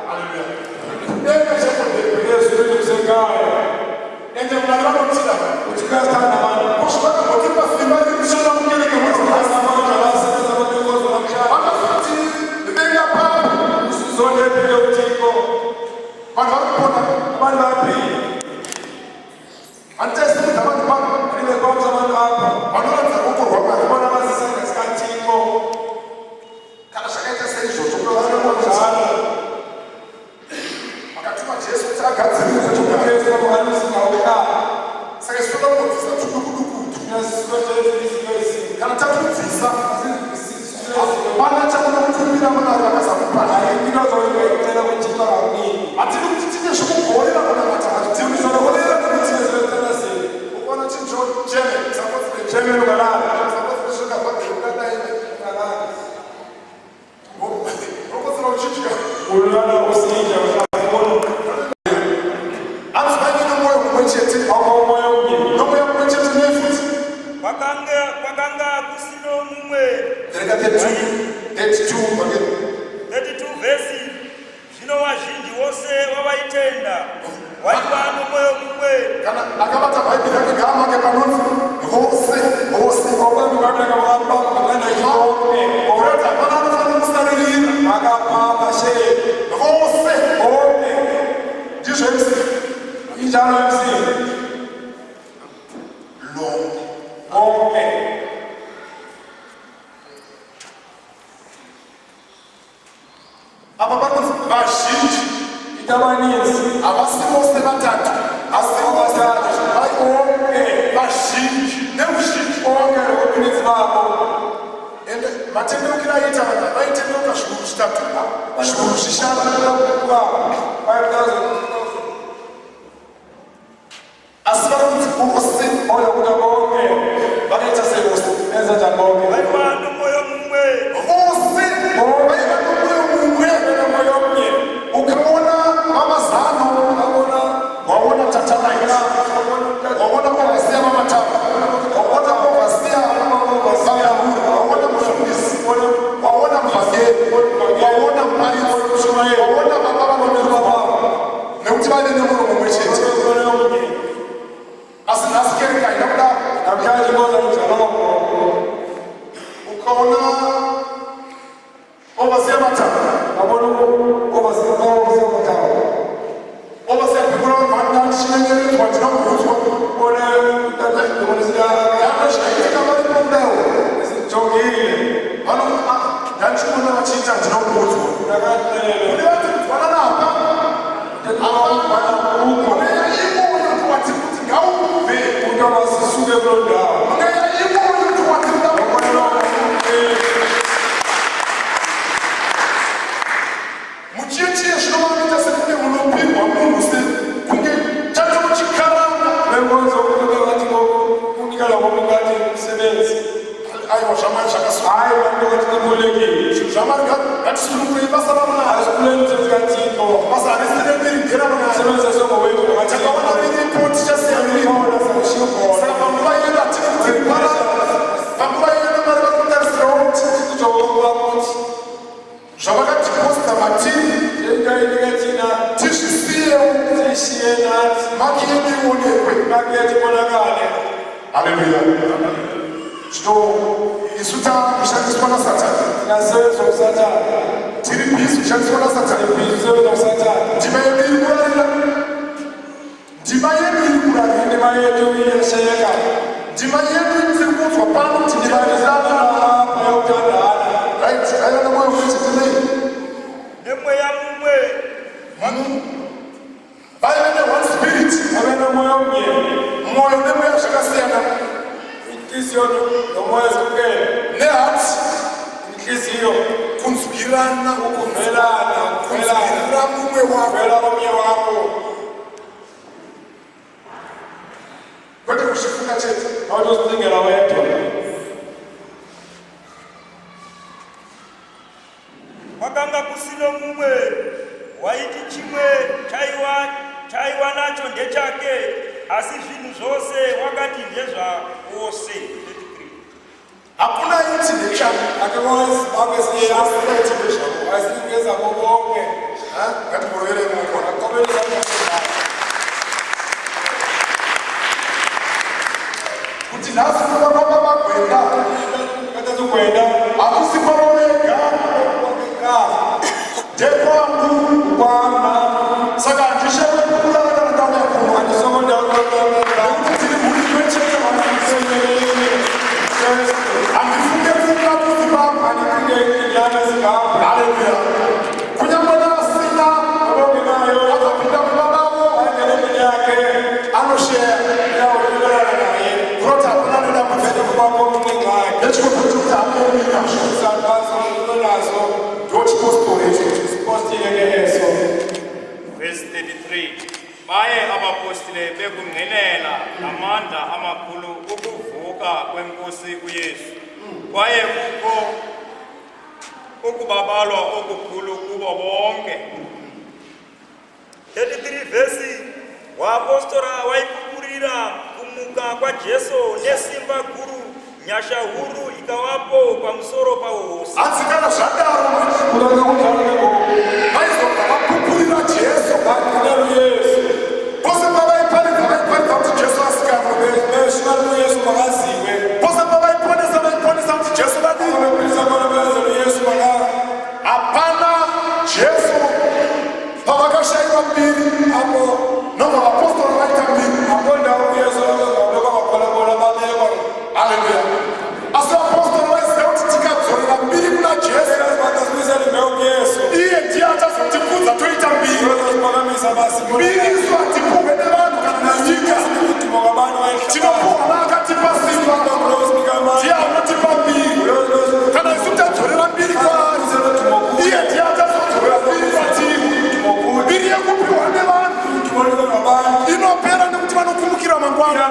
Haleluya. Kudenga chaiko ndekwedu. Ende Mwari vanotida. Kosha vakambotipa simba rekushanda mukereke mwedzi. Vakazoti venga papo. Vanhu vari kupona. Handitaisimudza vanhu pano. Vanoratidza ruoko rwaMwari. Kana zvakaita seizvozvo vakatuma Jesu kuti agadzirise chokare. Saka isu toda kungobvisa tudukudukutu. Kana tatubvisa, hapana chamunokumbira Mwari akasakupa. Hatidi kuti tiite zvekugorera kunamata. Hatidi kugorera kuti ukaona chinhu cheme unokotsera uchidya. Hanzi vaine nomwoyo mumwe chete nomweya mumwe chete nefuti. Kwakanga kusino mumwe. Vereka 32 32 vhangeri. 32 vhesi. Zvino vazhinji vose vavaitenda waiva nomwoyo mumwe. Kana akabata Bhaibheri rake ngaamake panonzi vose vose. Kurati hapana anofanira kusaririra. Vose ndizvo MC. Lonke. Apa panonzi vazhinji. Havasi vose vatatu, asi vose vazhinji neuzhinji. Ende matendeukiro aiita vanhu vaitendeuka zviuru zvitatu, zviuru zvishanu. Asi vari kunzi vose vakaita sei vose? Vaiva nomwoyo mumwe. Vose vaiva nomwoyo mumwe. Ukaona vamazano, waona Tatanaiti, waona overseer vamatapa, waona overseer vakarura, waona mufundisi, waona muvhangeri, waona muparidzi, waona baba vanomirwa, nekuti vaive nemwoyo mumwe chete. Asi nhasi kereke haina kudaro. Ukaona overseer matapa, overseer pikura, vanhu ndichinyengeredzwa, ndinokuudzwa yano zvaitika varipo kudaro. Vano ndandichiona vachiita, ndinokuudzwa kune vati kudzwanana hapana hapana. Mweya iwoyo ndiwatiri kuti ngaubve. Mweya iwoyo ndiwatiri kuda. Muchechi zvino vanoita sekunge munopirwa munhu, sekunge chatoo chikaranga. Aiwa, zvaMwari zvakaswa zvinhu zvaMwari. Ngatisunungurei basa raMwari. Basa harisi redu, nderaMwari. Takaona riripo, tichasiya riripo. Saka panguva yedu hatidi kuti riparare. Panguva yedu Mwari vari kutarisirawo kuti zvavakadhiposita matiri tizvisiyewo, maki yedu ionekwe. Haleluya. Zvino isu takushandiswa naSatani. Singasebenza uSathane. Tiri busy kushandiswa naSatani. Busy usebenza uSathane. Ndima yedu iri kurarira. Ndima yedu iri kurarira. Indima yethu iyasheka. Ndima yedu tiri kuudzwa pano kuti Indima ndima yethu yokuthandana. Right, aiva nemwoyo mumwe chete nei? Nemweya mumwe. Vaive ne-one spirit. Babe nomoya omnye. Mwoyo nemweya zvakasiyana. Inhliziyo nomoya zihlukene. Neheart. Inhliziyo. Kunzwirana. Ukuvelana. Kunzwirira mumwe wako. Kuvela komnye wakho. Kwete kuzvifunga chete. Not uzicingela wedwa. Kwakanga kusino mumwe waiti chimwe chaiwa chaiwa nacho ndechake, asi zvinhu zvose wakati ndezvavose. 33. Hakuna iti ndechangu. Akekho Zimbabwe siya. Hakuna iti ndezvangu. Asingezabo bonke. Ha? Ngatimuroverei maoko. Aqobele izandla. Kuti nhasi kuda kwababa Gwenda Kade Gwenda. hakusi kwavo vega, ndekwangu. Kwami. Saka handishewe kurara kana ndauya kuno. Nekuti tiri mhuri imwe chete vanhu. Handifunge kuuya kuZimbabwe. Haleluya. Kunyangwe naasina akapinda mumba mavo anosheya. Kuroti hakuna nedambudziko. Nechikopo chekuti hamuoni nazvo. Ndochipostori ichocho. Verse 33. Baye abapostile bekungqinela ngamandla amakhulu ukuvuka kweNkosi uYesu. Kwaye kukho ukubabalwa okukhulu kubo bonke. 33 vhesi waapostora waipupurira kumuka kwaJesu nesimba guru, nyasha huru ikawapo pamusoro pavo vose. Hanzi kana zvadaro manje, vaizobva vapupurira Jesu. Pose pavaiparidza, vaiparidza kuti Jesu asikanwa. Pose pavaiponesa, vaiponesa kuti Jesu vadii. Hapana Jesu pavakashayiwa mbiri apo nobva vapostori vaita mbiri. Haleluya. Asi vapostori vaiziva kuti tikadzorera mbiri kuna Jesu, iye ndiye achazotikudza toita mbiri. Mbiri isu hatipuhwe nevanhu kana nenyika. Tinopuhwa naakatipa simba. Ndiye anotipa mbiri. Kana isu tadzorera mbiri kwaari, iye ndiye achazodzorera mbiri kwatiri. Mbiri yekupiwa nevanhu inopera nekuti vanokumukira mangwana.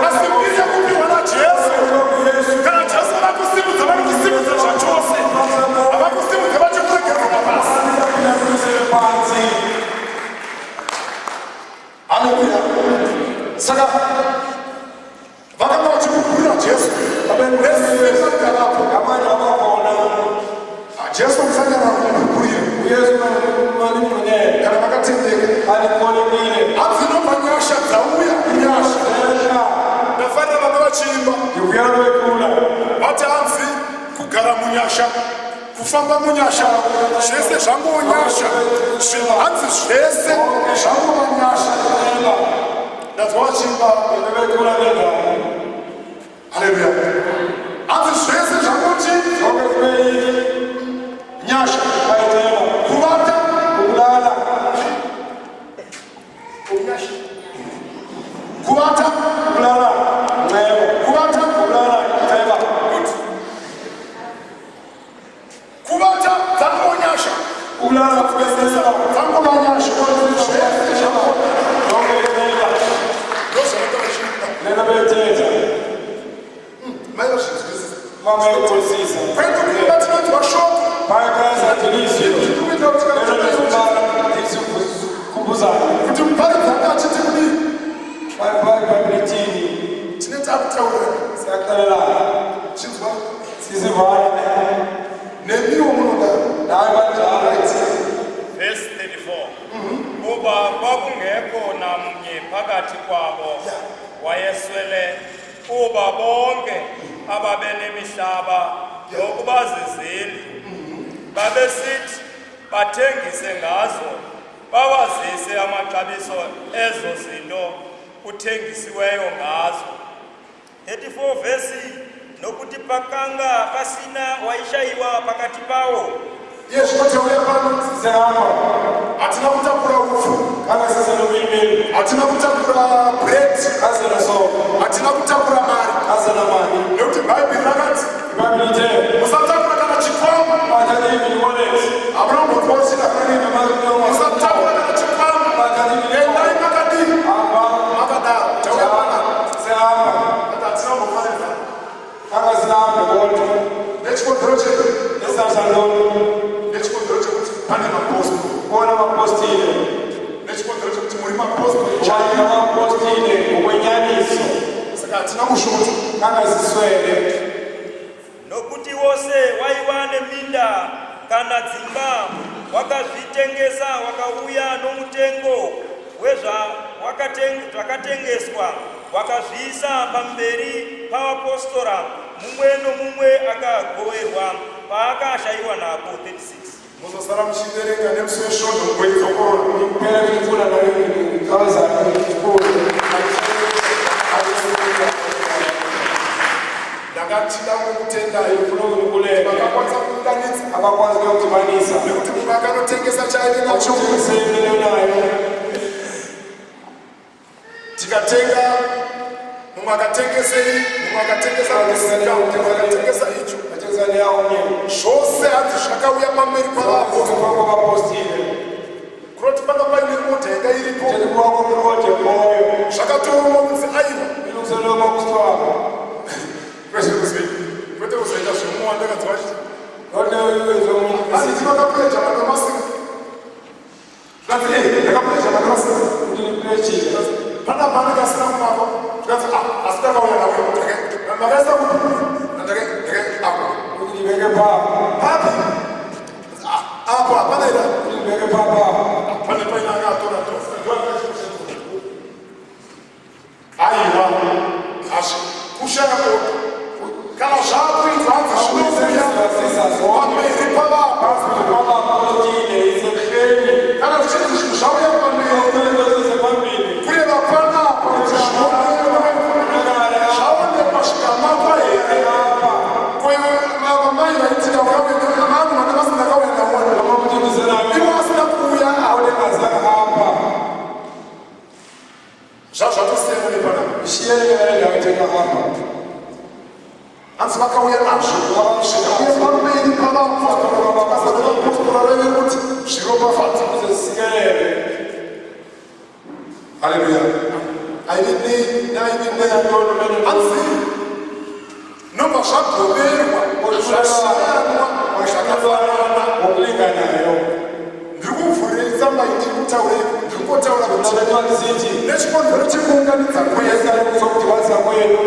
Asi mbiri yekupiwa naJesu, kana Jesu vakusimudza, vanokusimudza zvachose. Havakusimudza vachikuregerera pasi. Haleluya. Saka vakanga vachipupurira Jesu nesimba rikavapo. Jesu musanyara kumupupurira kana makatendeka. Hanzi inobva nyasha dzauya, nyasha. Ndafarira vanga vachiimba vati hanzi kugara munyasha, kufamba munyasha, zvese zvanguwo nyasha. Hanzi zvese zvangova nyasha. Ndazwa vachiimba. Haleluya. Hanzi zvese zvangoti nyasha. Kuvata nyasha. Kuvata, kuvata, kuvata dzangova nyasha. Dzangova nyasha. Zvese zvangova. Ndozvavanga vachiimba. Mai vazvinzwisisa. Kwedu kumba tinonzwa shoko. Tiri kuita kuti kana kuti muparidzi anga achiti kudii, tine takutaurira. Chinzwa, nemiwo munodaro. Verse 34. Kuba kwakungekho namnye phakathi kwabo wayeswele. Kuba bonke ababenemihlaba nokuba zizindlu babesithi bathengise ngazo bawazise amaxabiso ezo zinto kuthengisiweyo ngazo. 34 vhesi nokuti pakanga pasina waishayiwa pakati pawo. Iye zvino tauya pano Sehamba. Hatina kutakura upfu. Kana sisenomilimeli. Hatina kutakura bread. Kasena soko. Hatina kutakura mari. Kasena mali. Nekuti Bhaibheri rakati IBhayibheli ithe musatakura kana chikwama. Bathathe even wallet. Hamuna kumbonzwa uchida. Musatakura kana chikwama. Endai makadii? Hamba. Makadaro. Tauya panapa. Sehamba. But hatina kumbofanira. Kanga sihambe kodwa. Nechikonzero chei? Isizathu santoni? Nechikonzero chekuti pane mapostori. Khona abapostile. Nechikonzero chekuti muri mapostori. Ngoba abapostile ngokwenyaniso. Saka hatina kushota. Kanga siswele. Nokuti wose waiva neminda kana dzimba wakazvitengesa wakauya nomutengo wezvakatengeswa wakazviisa pamberi pavapostora, mumwe nomumwe akagoverwa paakashayiwa napo. 36. Muzosara muchiverenga nemusi weSvondo mugoidzokorora. Kuphela kuyifunda nayo ikhulu. Ndakatida kukutendai. Ngifuna ukunibulela. Vakakwanisa kuunganidza. Abakwazi ukudibanisa. Nekuti mumwe akanotengesa chaive nacho. Awuthengisele nayo. Tikatenga, mumwe akatengesei, mumwe akatengesa musika, mumwe akatengesa icho. Bathengisa leyawo. Zvose hanzi zvakauya pamberi pavaapostori. Kwabapostile. Kunoti panga paine order yanga iripo. Tshela kwakho i-order ekhoyo. Zvakatorwa kunzi aiwa. Ilungiselelwe kwakustwako. Kwete kuzoita zvemumwe wandakanzwa chiti. Lona Asi ndinokapledger madomasi. Zvikanzi, "Eh, ndakapledger madomasi." Ndiliplejile. Pana panenge asina kumako. Zvikanzi, "Ah, asi ndakauya nawe." Makaisa kupi? Ndake apo. Ndibeke pha. Papi? Ah, apo hapana ira. Ndibeke pha pha. Pane paine akatora to. Aiwa. Hazvi kushaya order. Kana zvakuitwa hanzi zvinouya pamberi pavapa. Kwabapostile isehleni. Kana zvichinzi zvinhu zvauya pamberi. Kureva panapa kuti zvionekwe, zvaonekwa zvikamakwa here? Kwewe vamai vaitika vakauya vanhu vanga vasina kauya naona. Ivo vasina kuuya Apha. Zvazvatosiyana nepanapa. Ishiyene le ndawo ithenga apha. Hanzi vakauya nazvo zvikauya pamberi pavapostora. Basa revapostora raive kuti zviropafadza. Ukuze sisikelele. Haleluya. Aive nei naive nei? Hanzi nobva zvagoverwa zvasiyanwa zvakafanana. Ngokulinganayo. Ndiri kuvhurira tsamba iyi, ndiri kutaurei? Ndiri kungotaura kuti Nabethiwa ndisithi nechikonzero chekuunganidza kwese esale sokudibanisa kwenu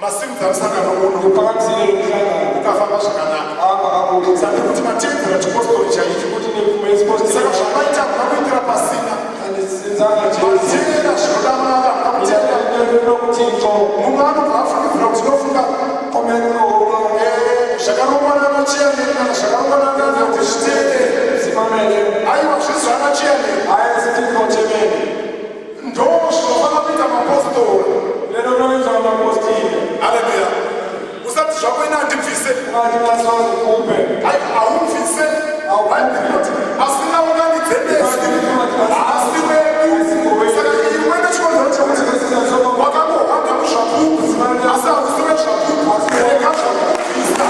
masimudza musangano uno uphakamisile lo mhlangano. Ukafamba zvakanaka. Hamba kakuhle. Sandi kuti matevedzera chipostori chaicho. Ukuthi nivume isipostile. Saka zvamaita hamuna kuitira pasina. Andisenzanga nje. Mateera zvinoda Mwari, hamuna kuteera. Nokuthixo. Mumwe anobva afungidzira kuti tinofunga zvakarongwa nanachairman kana zvakarongwa nanani kuti zviteerere. Simamele. Aiwa, zvisi zvanachairman. Hayi sithi ngochairman. Ndo zvinofanira kuita mapostori. Lento kuyenziwa ngamapostile. Haleluya. Usati zvako ina handibvise. Ungathi nasoze ukhuphe. Hai, haubvise. Bhaibheri rinoti asingaunganidze nesi haasi wedu. Saka iwe nechikonzero chekuti wakangohwanda muzvapupu asi hausi wezvapupu, rega zvakubvisa.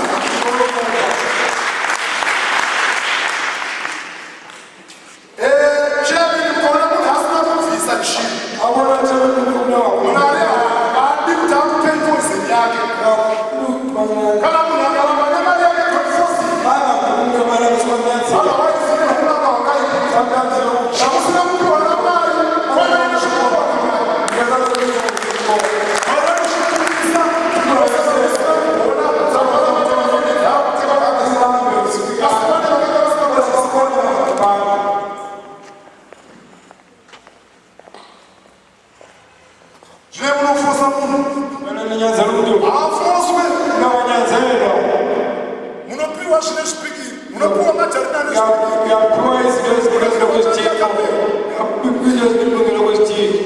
Chairman, mukaona munhu asina kubvisa chinhu, Abona chairman unewa. Mwari haadi kuti akupei poison yake. Kana munhu akaramba nemari yake, don't force him. Otherwise unoramba wakaipa. Zvamusina kupiwa naMwari, kwanai nezvinopiwa naMwari. Mwari anozvikuvisa, musina kugona, dzakwana kuti asi pane vakanga vasina kuziva. Zvine munofosa munhu. Ninyanzela umuntu. Haafoswe. Uyawanyanzelwa. Munopiwa zvine zvipikiri, munopiwa majarina ane zvipikiri. Uyaphiwa izinto ezilungele kwezithixo. Izinto ezilungele kwezithixo.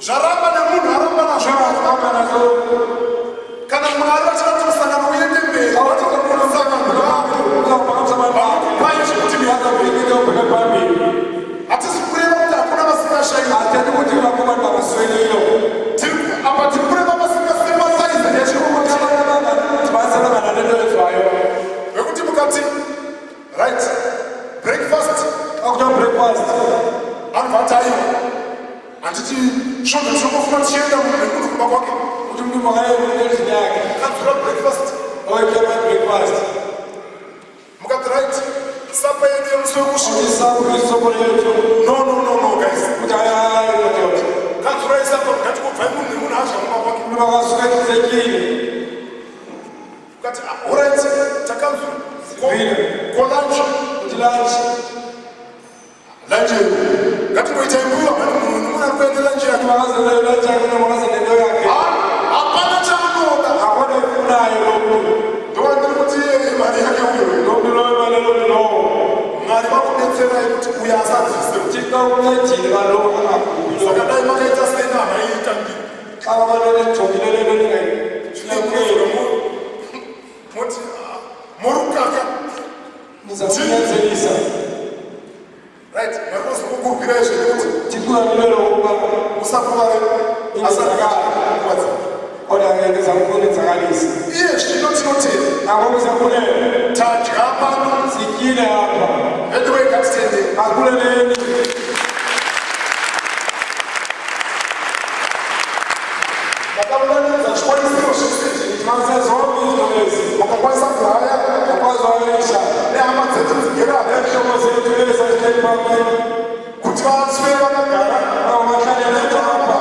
Zvaramba nemunhu aramba nazvo. Hamba nazo. Kana Mwari vachida kuti musangano uende mberi, vanotokumusangano wavo. Uzawuphakamisa amandla akhe. Vanokupai zvekuti Uyazabheka ubheke phambili. Hatisi kureva kuti hakuna vasingashayiwi. Athethi ukuthi lapho abantu bangasweliyo. Apa tiri kureva vasingasympathize nechirungu. Dibanisana nalento yenziwayo. Vekuti mukati right breakfast, Xa kuthiwa breakfast, anobva ati aiwa, handiti svondo tinongofuma tichienda munhu nemunhu kumba kwake. Uthi umuntu makaye endlini yakhe. Kanzura breakfast. Oyitya breakfast. Mukati right, supper yedu yemusi wekusvika. Uthi supper isopho lethu. No, no, no, no, guys. Uthi hayi hayi madoda. Kanzurai supper, mukati kubvai munhu nemunhu adya kumba kwake. Umuntu makasuka ehlizekile. Mukati ah, alright, takanzura. Sivile. Ko lunch? Uthi lunch. Lunch yedu ngatingoitai mbuya mani, munhu nemunhu ari kuenda lunch yake. Makazele lunch yakhe makazele nento yakhe. Ah, hapana chaanoda. Akho nto ifunayo lo muntu. Ndowandiri kuti iye mari yake uyo. Lo muntu lowo imali lo muntu lowo. Mwari vakudetserai kuti uyo asadzise. Thixo uncedile kaloku angagugi lo. Saka dai makaita sena hamaiita mbiri. Xa abantu bejongile le nto ningayimkeli. Moti ah, morukaka. Nizakunyanzelisa. Right, mwari vozokugurwirai zvekuti Thixo uzanilwela ukuba musakuvare asakuvadza. Kodwa ke ndizakunenzakalisa. Iye zvino tinotenda. Ngakho siyabulela. Tadya pano. Sityile apha. Anyway, ngatitende. Akuleleni. Ndakaunganidza zvikwanisiro zvese. Ndidibanise zonke izinto ezi. Makakwanisa kuhaya Ndakwazi uhayarisha. nehama dzedu dzigere apa Neentlobo zethu ezazihleli phambi. Kuti vaswere vakagara. Abo bahlale apha.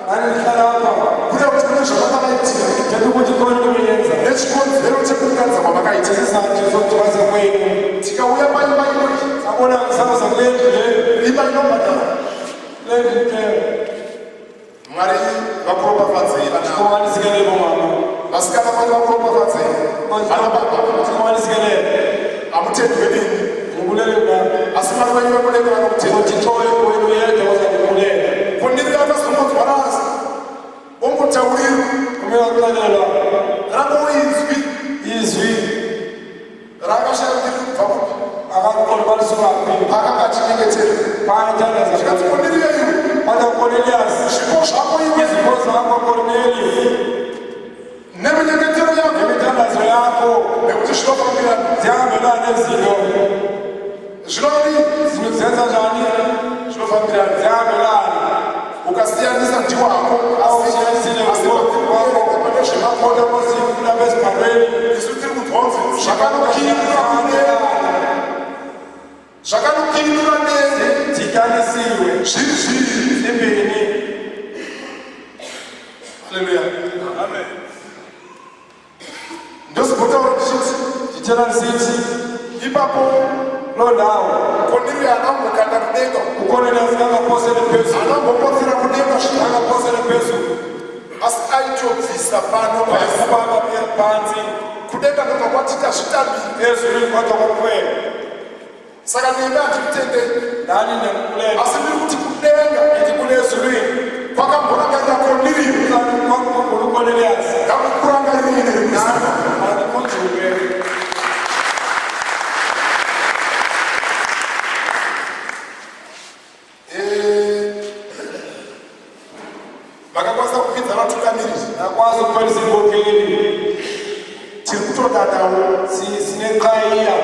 Nani ndihlala apha. Kuda kuti kune zvavakavaitira. Thetha ukuthi khona into eniyenza. Nechikonzero chekuunganidza kwavakaita. Isizathu sokudibanisa kwenu. Tikauya paimba inoyi, Sabona kusasa kule ndlu le. Imba inobhadhara. Kule ndlu ke. Mwari vakuropafadzei vana. Thixo mama. Vasikana, Mwari vakuropafadzei. Vana baba, Thixo manikelele. Hamutendwe neni, Ndibulele mna. Asi Mwari wenyu vekudenga vanokutenda. uThixo wenu yedwa uzandibulela. Koniriyo akazongonzwa rasi ongotaurirwa Umewaxelelwa rangoinzwi izwi raakashaya kuti riri kubva kupi. Akaqonda uba lisuka phi. Paakanga achinyengetera, Phayathandaza. zvikanzi, "Koniriyo iwe, Wathi Cornelius, zvipo zvako iwe izipho zakho Cornelius, neminyengetero yako nemithandazo yakho nekuti zvinofambirana." Ziyahambelana nezinto. Zvinodii? Izinto zenza njani? Zvinofambirana. Ziyahambelana. Ukasiyanisa ndiwako. Awushiyanisile asi wako pane zvemakoda. Kodwa sifuna besibhalweni. Isu tiri kunzwa kunzi zvakanopindura kudenga, zvakanopindura denga Dityanisiwe. Zviri zviri. Zimbini. Haleluya. Ndozimbotaura ndichiti Nditshela ndisithi ipapo loo ndawo Koniriyo haana kumbokanda kudenga, uCornelius kangaphosele phezulu, haana kumbopotsera kudenga zvinhu, kangaphosele phezulu, asi aitobvisa pano pasi. Wayekhupha phantsi. Kudenga ndobva kwati tazvitambira. Ezulwini kodwa kwakuwena. Saka nemi handikutendei, Nani ndiyambulela, asi ndiri kuti kudenga ndithi kule ezulwini kwakamborangarira Koniriyo, kwakukhumbula uCornelius, ngakukurangarirei nerekuziva. Mandikhunjulwe. Vakakwanisa kupinza vatungamiriri. Nakwazi ukukhwelisa iinkokheli. Tiri kutodadawo Sineqhayiya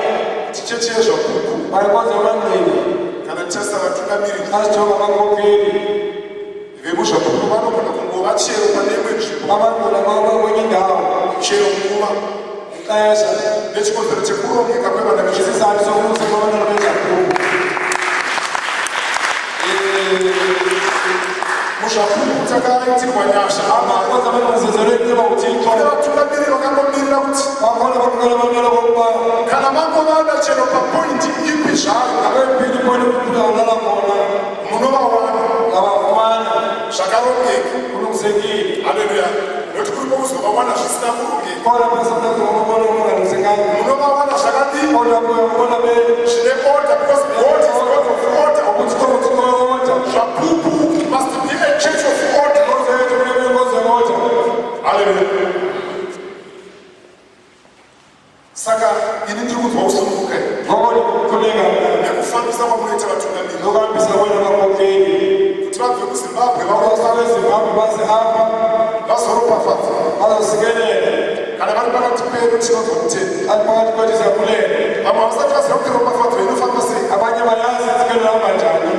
kuti chechi yezvapupu bayikwazi abangqina kana tichaisa vatungamiriri xa sijonga abakhokeli vemuzvapupu vanogona kungova chero pane imwe nzvimbo, abangqina bakwenye indawo, chero nguva, ixesha, nechikonzero chekurongeka kwevana vezvapupu. Isizathu sokuze kwabantwana bezapupu. Muzvapupu takaitirwa nyasha. Amakhosi abantu basenzelwe inceba uThixo. Kune vatungamiriri vakangomirira kuti Bakhona bakhokela abantwana bokuba kana mangovada chero papoindi ipi zvayo, akwempini khona umntu awulala khona, munovawana. Ngabafumana. Zvakarongeka. Kulungisekile. Haleluya. Nokuti kuripo kuzovawana zvisina kurongeka. Khona basamnazobona okungalungisekanga. Munovawana zvakadii? Kodwa uyabona be Zvine order, because God is God of order. ukuthi ukuthi order. Zvapupu must be a church of order. Inkonzo yethu kumele inkonzo ye-order. Haleluya. Saka ini ndiri kunzwa kusununguka Ngoko ndikhuleka nekufambisa kwamunoita vatungamiri nokuhambisa kwenu abakhokheli kuti vabve kuZimbabwe abasuka eZimbabwe baze apha vazoropafadzwa. bazosikelela. Kana vari pakati pedu tinonzwa kutenda. Kanti phakathi kwethu siyabulela. Vamwe havasati vaziva kuti ropafadzo inofamba sei. Abanye bayazi intsikelelo ihamba njani.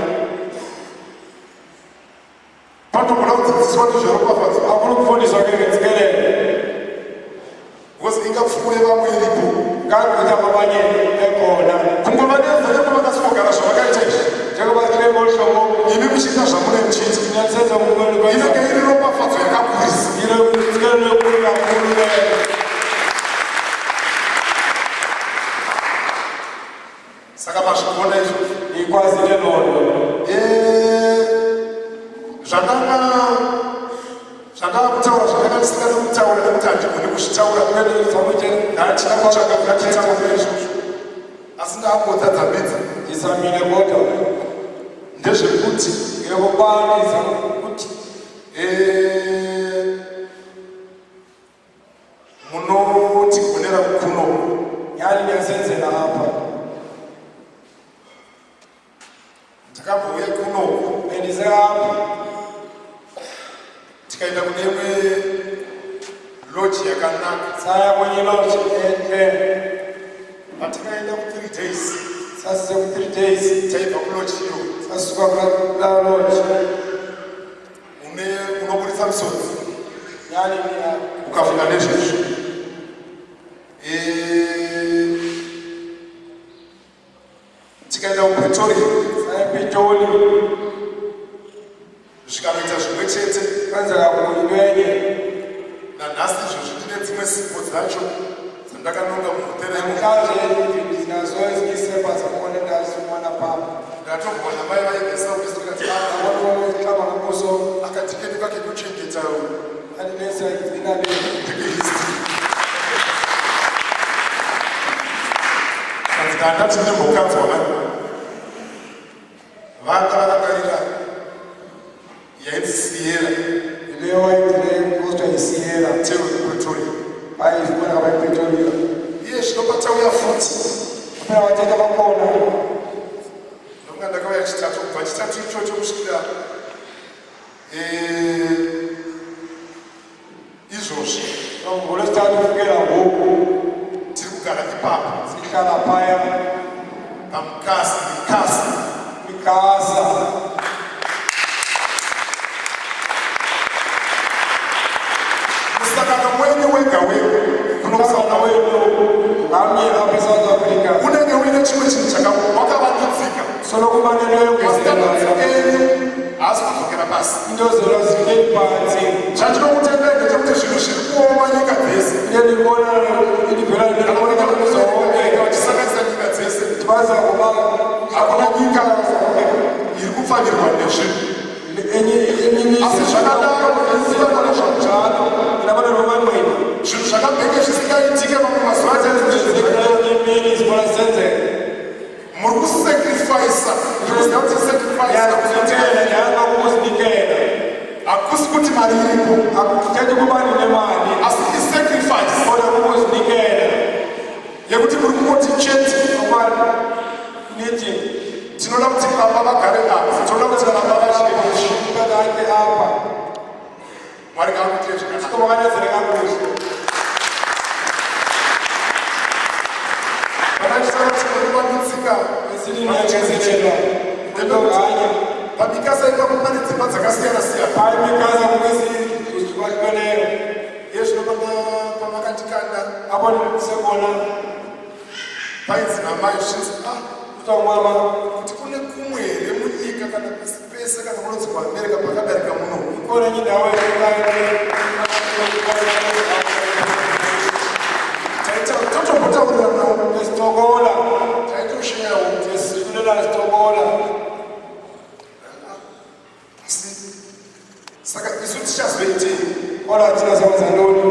Panogona kudzidziswa nezveropafadzo Afuna ukufundiswa ke ngentsikelelo. because ingapfuure vamwe iripo. Ngagqitha kwabanye ekhona. Kungova nenzara vakasingogara zvavakaita izvi. Njengoba sihleli ngolu hlobo Imi muchiita zvamune muchiita. niyasenza ngokwenu kwenza. Inenge iri ropafadzo yakakurisa. Ile intsikelelo enkulu kakhulu leyo. Saka mazvigona izvozvo. Ikwazile loo nto. Zvandanga zvandava kutaura zvandanga ndisingadi kutaura nekuti handigoni kuzvitaura. Handina kutsvaka ngatitaure izvozvo. Asi ndakangodzadza mbidza. Ndizamile kodwa Ndezvekuti ngekubani ndizama ukuthi munotigonera kuno. Yani niyasenzela apha. Ndakambouya kunoku Bendize apha tikaenda kune imwe lodge yakanaka. Saya kwenye lodge enhle. Patakaenda ku3 days Sasise ku-3 days. Taibva kulodge iyo Sasuka kulaa lodge. Une unoburitsa misodzi Yani niya ukafunga nezvezvo. Tikaenda kuPretoria saya ePitoli zvikanoita zvimwe chete. Kwenzeka into enye. Nanhasi izvozvi ndine dzimwe sipo dzacho dzandakanonga muhotera imomo. Namhlanje ndinazo ezinye iisepa zakhona endazifumana phaa. Ndatombwa namai vaibvesa ubesikati Abantu ngobuso akati kedu kake kuchengeta andinesa igcina le. Ndeke-history kanzi ndandati ndimbokanzwa mani vanga vakakarira yainzi Sierra. Leyo wayigcine kuthiwa yiSierra. Hotel kuPretoria. Bayifumana ngabayiPretoria. Iye zvino patauya futi Phela wathetha kwakhona. Ndokunga ndakauya chitatu kubva chitatu ichocho kusvikira izvozvi NgoLwesithathu kufikela ngoku tiri kugara ipapo sihlala phaya pamukasi mikasi. Mikasa. Musangano mwenyu wega wega kuno Umhlangano kuSouth wenu ngamnye apha eSouth Africa unenge uine chimwe chinhu chakawakavandudzika. Soloko uba nento Mastandards yongezelwayo. Enyu haasi kudzokera pasi. Into zenu azihleli phantsi. Chandinokutendai ndechekuti zvinhu zviri kuoma nyika dzese. Into endiyibona indivela ndibona zonke Vachisanganisa nyika dzese baza kuba hakuna nyika iri kupfanirwa nezvinhu. Enye enye Asi zvakadaro, njalo inabantu bamangqina zvinhu zvakabheke zvisingaitike mamwe mazuva achaizvizvi imini zibona zisenzeka. Muri kusacrifica ndikuziva kuti sacrifice Ndiyazinikela nyhani ukuzinikela. Hakusi kuti mari iripo. Akuthethi ukuba ndinemali asi isacrifice kodwa kukuzinikela yekuti muri kungoti chete ukuba nithi tinoda kuti baba vagare apa, tinoda kuti baba vadye izvi. Utata atye apha. Mwari ngaakuitire zvakanaka. Thixo makanenzele kakuhle. Vanachitaura kuti muri Esithi niyangezelelwa into nganye. Pamikasa ipapo pane dzimba dzakasiyana siyana. Phaya imikasa kukho ezahlukeneyo. Iye zvino pamakatikanda apho ndisekhona painzi namai zvichinzi ah kuthiwa ngumama kuti kune kumwe here munyika kana pasi pese kana kunonzi kuAmerica pakadarika muno? Ikhona enye indawo. Totombotauriranawo Esitokola taitosheyawo esikulela sitokola. Asi Saka isu tichazoitei? Kodwa thina sokwenza ntoni?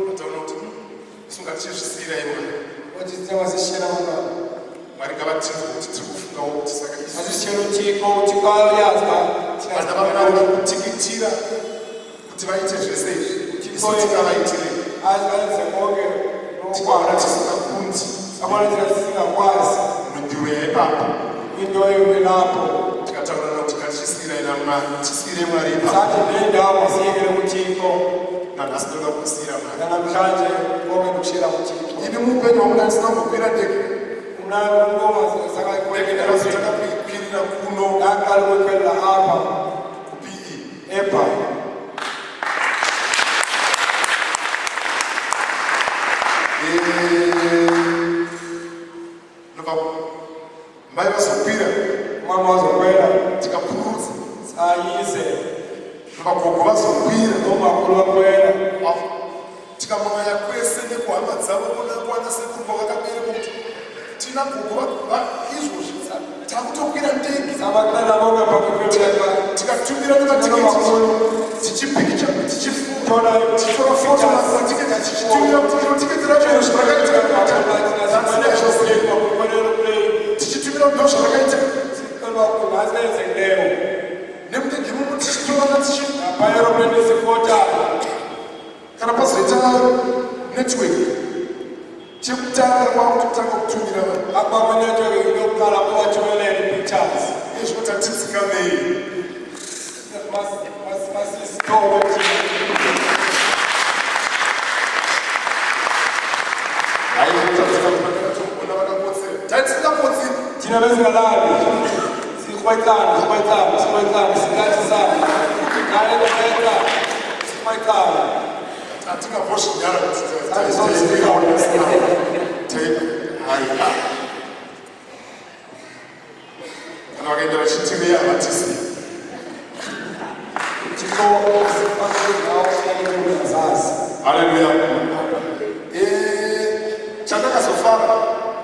Vataona kuti isu ngatichizvisiyirai Mwari. Uthi thina masishiyela kuMwari. Mwari ngavatinzwe kuti tiri kufungawo kuti saka isu Masishiyela uThixo, uThixo uyazi uba thina vana vaMwari vari kutikitira kuti vaite zvese izvi, isu tingavaitirei? Azenze konke Tikaona tisingakundi Sabona thina singakwazi mundiro yaipapo, into elapho. Tikataurana kuti ngatichisiyirei naMwari, tisiyire Mwari ipapo. Sathi le ndawo masiyekele kuThixo. Nanhasi ndoda kusiyira Mwari. Nanamhlanje konke ndikushiyela kuThixo. Ini muupenyu hwangu ndandisina kumbokwira ndege. Mna umntu Ndege ndakazotanga kuikwirira kuno Ndaqala ukuyikhwelela apha kuPE. eBhayi. Ndobva mai vazokwira, Umama wazokwela, tikapururudza. Sayise. Ndobva gogo vazokwira, Nomakhulu wakwela. Tikamwaya kwese nekuhama dzavo kuna kwana sekuru kwavakaberekwa kuti tina gogo izvozvi takutokwira ndege. Sabakulela bonke phambi. Tikatumira nematiketi, tichipikicha, tichitora foto matiketi, tichitumira kuti iro tiketi racho iro zvarakaita, tichitumira kuti ndo zvarakaita nemundege imomo, tichitorana tichi kana pazoita network, chekutanga kwakutotanga kutumira vanhu. Izvo tatidzikamei. Aiona vakakotsera, tatisingakotseri. Thina besingalali, sikrwecana, sikrwecana, sikrwecana, sikathisana naye krweca, sikrwecana. Hatingambozvinyara kuti hai, kana vakaenda vachitiveya havatisiyi. Thixo azazi. Haleluya. Chandakazofara,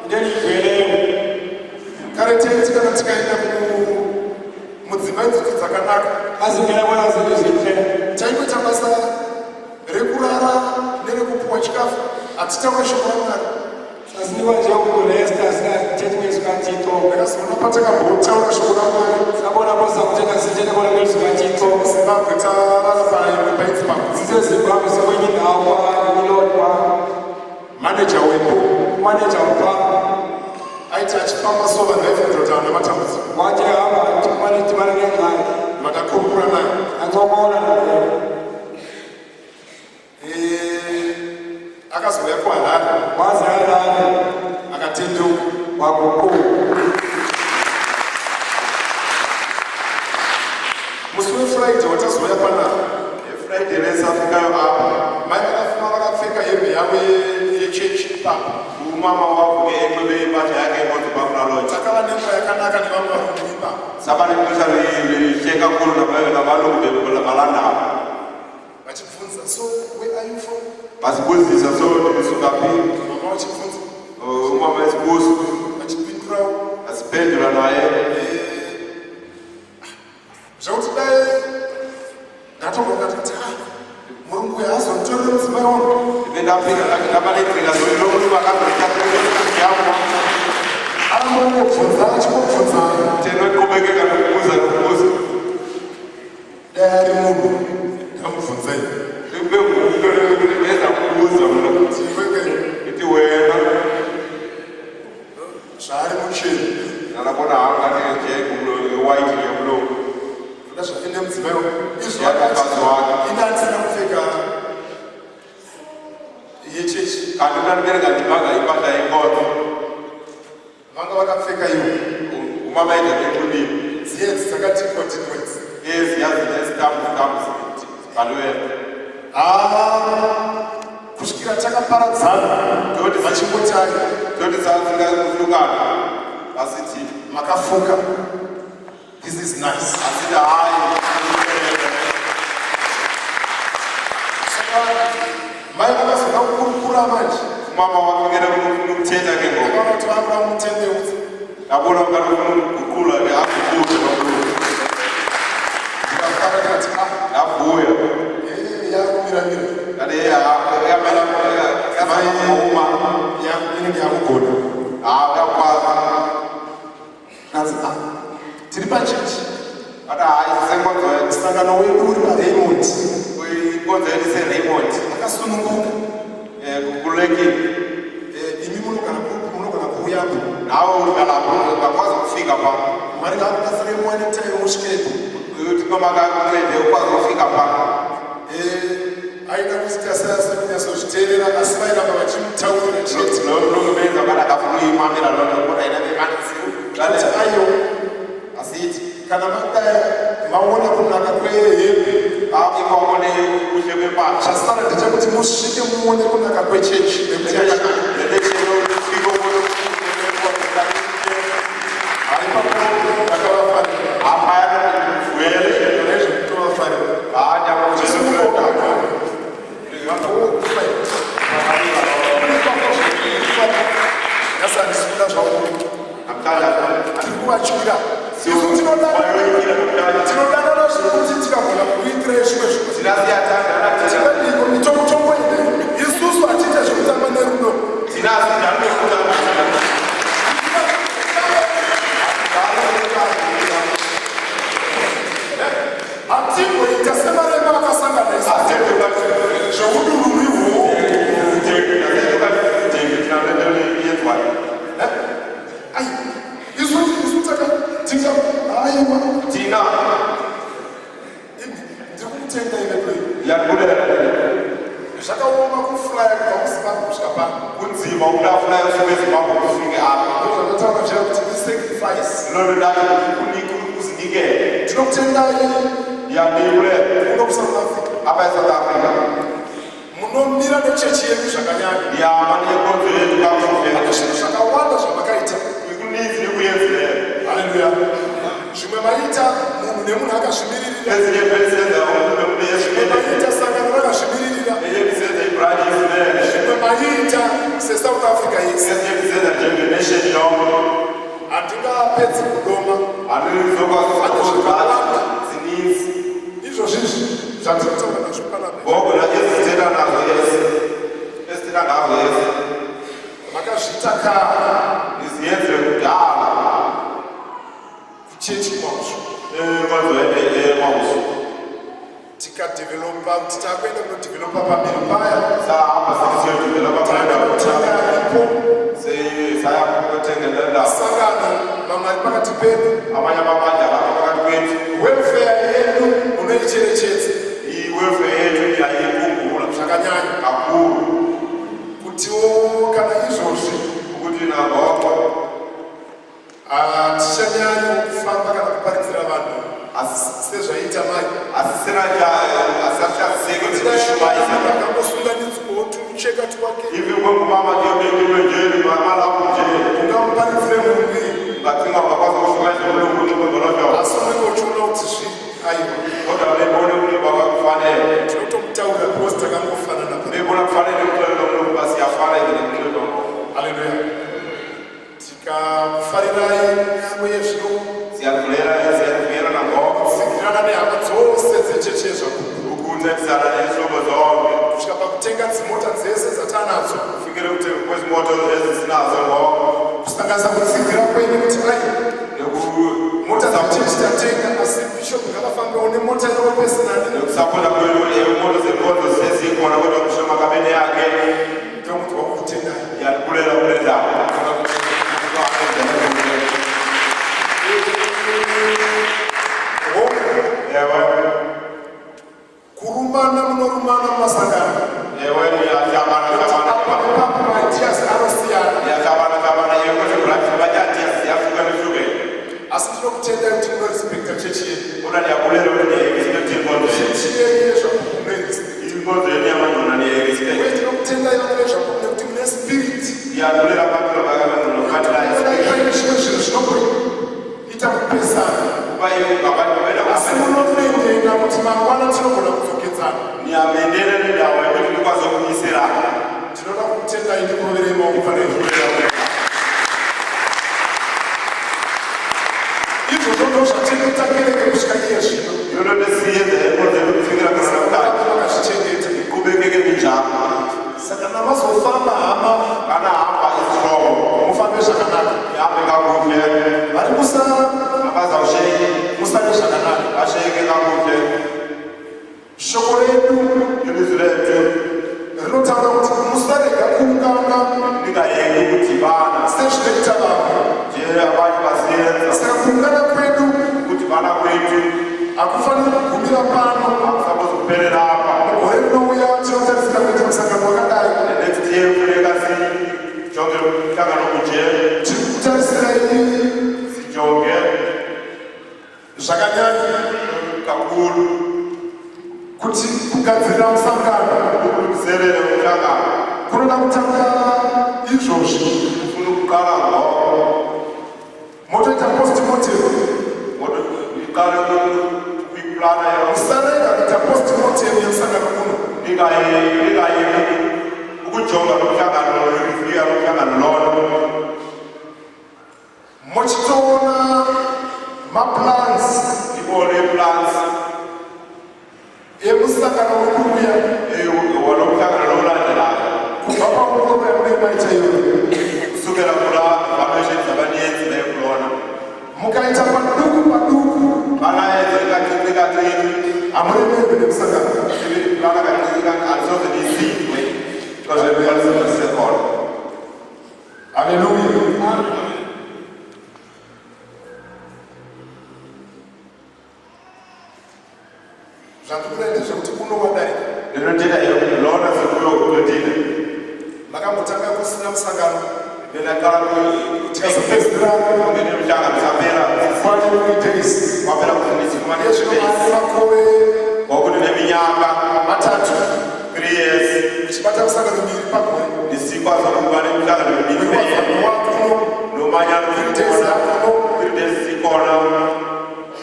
Into endiyivuyeleyo, kare taiti kana tikaenda mudzimba idzodzo dzakanaka, xa singena kwezaa zinto zintle, taingoita basa rekurara nerekupuwa chikafu, hatitaura shoko raMwari. Sasinikwa nje ukuresta, singathethi kwezwi kaThixo. Ndakazoona patakambotaura shoko raMwari Sabona apho sizakuthetha, sithethe khona kwelizwi kaThixo. Zimbabwe, tarara paimwe painzi pamudzi. SiseZimbabwe, sikwenye indawo phaa, ilodi phaa. Maneja wepo Umaneja waphaa aiti achifamba so, vanhu vaifungira kuti haana matambudziko. Wathi ehamba kumane dibana neengxaki. Vakakurukura naye. Ancokola naye. Akazouya kuHarare, Waze Harare, akatendeuka. Waguquka. Musi weFriday watazouya panapa, NgeFriday lesafikayo apha, mai vakafuma vakapfeka hembe yavo yechechi ipapo. Umama wavuke enxibe impahla yakhe yenkonzo pafuna. Takava nenguva yakanaka nevamwe varungu ipapo. Saba nexesha lihle kakhulu nabalungu balandaba. Vachibvunza, "So where are you from?" Basibuzisa, so ndisuka phi? Mama vachibvunza. Umama esibuza. Vachipindurawo. Asiphendula naye. Zvekuti dai ndatomboka kuti ah, murungu uyu haazonditorere mudzimai wangu. Ndibe ndafika ndabaledzika lo mntu akazoithatha yam. Aramba kungobvunza, achingobvunza. Thena eqhubekeka nokubuza nokubuza. Dai ari munhu, ndamubvunzai. Ube ngumntu beza kubuza mna. Kuti iweke, Ithi wena, zvaari mucheni, nalabona hanga nje white yomlungu, ndoda zvake nemudzimai wangu izvo. Yakafazi wake. Ini handisina kupfeka yechechi. Kanti mna ndibe ndinganxibanga impahla yenkonzo. Vanga vakapfeka ivo. Umama engakenxibile. Dziedzi dzakatikwa tikwa idzi. Eziya zinestampu stampu zibhaliweyo. Haa, kusvikira takaparadzana, Toti vachingotai, toti safika kuhlukana asithi, "Makafuka, this is nice." Asithi hayi. Saka mai vakazoda kukurukura manje. Umama wafikela kufuna ukuthetha ke ngoku. Ndakaona kuti vakuda kumutendeudza. Ndabona ukati ufuna ukuguqula ke, aguqule nomlungu. Ndikafara, ndikati ah. Ndavuya. Musangano wedu uri paRaymond. Inkonzo yedu iseRaymond. Akasununguka. Kukhululekile. Imi munogona munogona kuuyapo. Nawe uhlala ungakwazi ukufika pha. Mwari ngakubatsire muwane time musvikepo. Uthi makakuncede ukwazi ukufika pha. Aida kuti tasasa kunyatsozviteerera asi vairamba vachimutaurira chete. Lo mbenza kana akafuna uyimamela loo nto kodwa yena Kuti aiwa, asithi kana madai maona kunaka kwehembe, ikwabone kuhle kwempahla, chasara ndechekuti musvike muone kunaka kwechechi nekuti yakanaka. Haipapo ndakavafarira. Nezvekutovafarira. Nhasi handisi kuda zvavo, tiri kuvatyira. Isu tinodanana zvekuti tikagona kuitira zvimwe zvimwe tingadiko mitongotongoende. Isusu hatiite zvekutamba nerudo. Hatimboita semarema akasangana isu zveudururihwo. Ai, isu tika aiwa. Thina Ndiri kukutenda ivepo. Zvakaoma kuflya kubva kuZimbabwe kusvika pano. Kunzima ukuflya usuke eZimbabwe ufike apha. Ndozvandataura zviya kuti isacrifice. Loo nto uzinikele. Ndinokutendai. Ndiyandibulela. Kuno kuSouth Africa apha eSouth Africa munomira nechechi yedu zvakanyanya. Ndiyama nenkonzo yethu kakuhle. Pane zvinhu zvakawanda zvamakaita. Kuninzi nikuyenzileyo. Haleluya. Zvimwe maita munhu nemunhu akazvimiririra. Ezinye benisenza umuntu nomuntu Zvimwe maita sangano rakazvimiririra. Enye bisenza ibranch izimele. Zvimwe maita seSouth Africa yese. Ezinye bisenza njengenation yonke. Handingapedzi kudoma. Andizokwazi zvakawanda. Zininzi. Izvozvizvi zvatiri kutaura nazvo panapa, Ngoko ezithetha nazo ezi, esithetha ngazo ezi, makazviita kare niziyenzile kudala kuchechi kwazvo. Enkonzweni eMauzu. Tikadevelopa kuti takuenda kunodevelopa pamberi paya, Sahamba sithi siyodevelopa taenda kutenga ipo saya kuyotenga le ndawo. Sangano mamwe ari pakati pedu, Amanye amabandla lapha phakathi kwethu, welfare yedu munoicherechedza i-welfare yethu iyayikhumbula zvakanyanya. Kakhulu. Kutiwo kana izvozvi ukuthi nangoko hatichanyanyi kufamba kana kuparidzira vanhu sezvaiita mai. Asisachazeki ukuthi sishumayele. Akangosunganidzwawo tucheka twake. If kwengumama nje bekiwe nje malapho nje, Ungamuparidzire mumwe, ungacinga ungakwazi ukushumayela umlungu ngolo. Asi unenge uchiona kuti zvi aiwa. Kodwa bebone ukuthi bakakufanele. Tinotomutaurira because takangofanana. Bebona kufanele ukuxelela umlungu uba siyafana nje nemxelela. Haleluya. Tikafarirai nyamwe yezvino Siyavulela, siyavuyela nangoko tsigirana nehama dzose dzechechi yezvapupu ukuncedisana nezihlobo zonke kusvika pakutenga dzimota dzese dzatanadzo, kufikele ukuthi kwezimoto ezisinazo ngoko, kusanganisa kutsigira kwenyu kuti ai, mota dzechechi tatenga, asi bishop ngavafambewo nemota yavo personally. Nekusapota kwenu, imoto zenkonzo sezikhona kodwa kusho makabe neyakhe. Ndokuti wakutendai. Ndiyakubulela kule ndawo. Hongu, Ewe. Kurumana munorumana mumasangano. Ewe, niyahlabana hlabana. Apa nepapo maideas anosiyana. Niyahlabana hlabana kwezi branch batyatiya ziyahlukana hlukene. Asi ndinokutendai kuti munorespekta chechi yedu. Kodwa ndiyabulela ukuthi niyayirespect inkonzo yenu. Chechi yedu yezvapupu munoirespecta. Inkonzo yenu yamangqina niyayirespect. Uye ndinokutendai vana vezvapupu nekuti mune spirit. Ndiyabulela abantu abangqina bathi Dai paine zvimwe zvinhu zvinomboita kupesana, kuba ngabantu asi munoendena kuti mangwana tinogona kudzokedzana. Niyamendele nendawo yokuthi nikwazi ukuyiselana. Ndinoda kukutendai ndikuroverei maoko pane izvozvo. Izvozvo ndo zvatinoita kereke kusvika iye zvino. Yona nto esiyenza enkonzo yenu kufikela khona namhlanje. Vakazvichengeta. Iqhubekeke minjalo. Saka namazofamba hama, Kana hamba izihlobo, mufambe zvakanaka. Ihambe kakuhle. Vari kusara, Abazawushiyeka, musare zvakanaka. Bashiyeke kakuhle. Shoko redu Ilizwi lethu rinotaura kuti musarega kuungana lingayeki ukudibana sezvinoita vamwe. nje abanye basiyenza. Saka kuungana kwedu Ukudibana kwethu hakufaniri kugumira pano. akusapose kuphelela apha. Gore rinouya tinotarisira kuita musangano wakadai. Next year kufuneka sijonge umhlangano kunje. Tiri kutarisira Sijonge zvakanyanya kakhulu kuti kugadzirira musangano ukulungiselela umhlangano kunoda kutanga izvozvi. Ufuna ukuqala ngoko. Motoita postmortem. Kodwa iqale ukuyiplana yona. Musarega kuita postmortem yemusangano uno. Ningayeki ukujonga lo mhlangano, review lo mhlangano lona. Muchitoona maplans Ibone i-plans emusangano uri kuuya walo mhlangano lo ulandelayo kubva paongororo yamunenge maita iyoyo. Kusukela kula evaluation abaniyenzileyo kulona. Mukaita paduku paduku, Banayenze kancinci kancinci, hamuremerwi nemusangano. Plana kancinci kancinci, alisoze lisindwe xa lisekhona. Haleluya. Zvandikuda ndezvekuti uno wadarika Lento ndithetha lona sikuyo kulotile makambotanga kusina musangano, benaqala tikazopedzisira ngemhlangano saphela kwane 3 days. Kwaphela sifumane Ezvino 3 days. ane makore Ngoku ndineminyaka 3 3 years uchibata musangano miviri pagore. Ndisikwazi ukuba nemihlangano emibini. Wewazano wakuno, Nomanyano 3 days akuno. 3 days sikhona.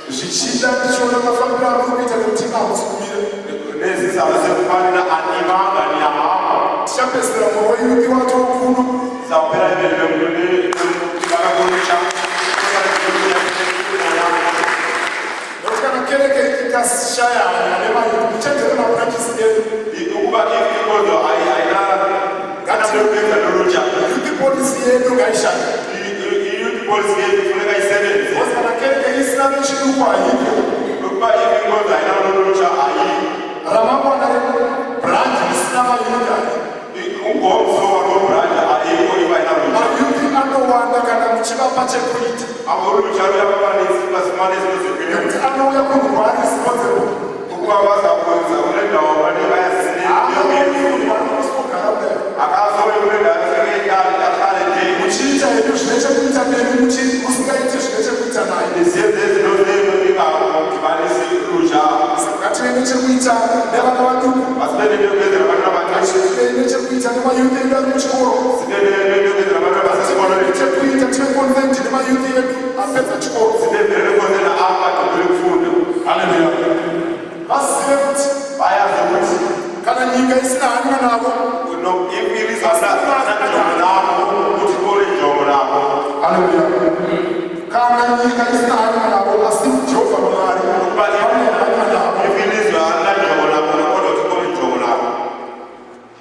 Zvichida ndichiona mafambiro amuri kuita nekuti hamusi kumira, Nezizathu sekufanele animanga niyahamba. tichapedzisira mumwe weyouth wacho kuno. Sizawuphela ibelibekulutsha. Nekuti kana kereke ikashaya hanya nemayouth, muchenjere mabranches edu. Ukuba inkonzo ayinanto nolutsha, Youth policy yedu ngaishande. I-youth policy yethu kufuneka isebenze. Because kana kereke isina vechiduku, haipo. Ukuba if inkonzo ayinanolutsha, ayikho. Ramangwana rebranch risina mayouth haipo. Ungomso walobranch ayikho iba ayinalolutsha. Mayouth anowanda kana muchivapa chekuita, Olutsha luyababanintsi basifumane izinto zempilo. nekuti anouya kunhu kwaari responsible. Ukuba bazakwenza kule ndawo abantu Haanouyi kunhu kwaanonosogara kudai. Akazoyi kule ndawo afike ihlale ahlale nje. Muchiita hedu zvine chekuita nemi, musingaiti zvine chekuita naye. Nisenze izinto zenu ningadibanisi ulutsha. Ngative nechekuita nevana vaduku. Masibe nento yokwenzela abantu abancinci. Ngative nechekuita nemayouth edu ari muchikoro. Sibe nento yokwenzela abantu abasesikolweni. Chekuita tive concerned nemayouth edu apedza chikoro. Sibe nento yokwenzela aba bagqibile ukufunda. Haleluya. Vazive kuti Bayazi ukuthi kana nyika isina hanya navo, no if ilizwe alinanjongo nabo, ukuthi kole injongo nabo. Haleluya, kana nyika isina hanya navo, asi Jehovha Mwari Ukuba vane hanya navo. If ilizwe alinanjongo nabo, kodwa uthi kole injongo nabo.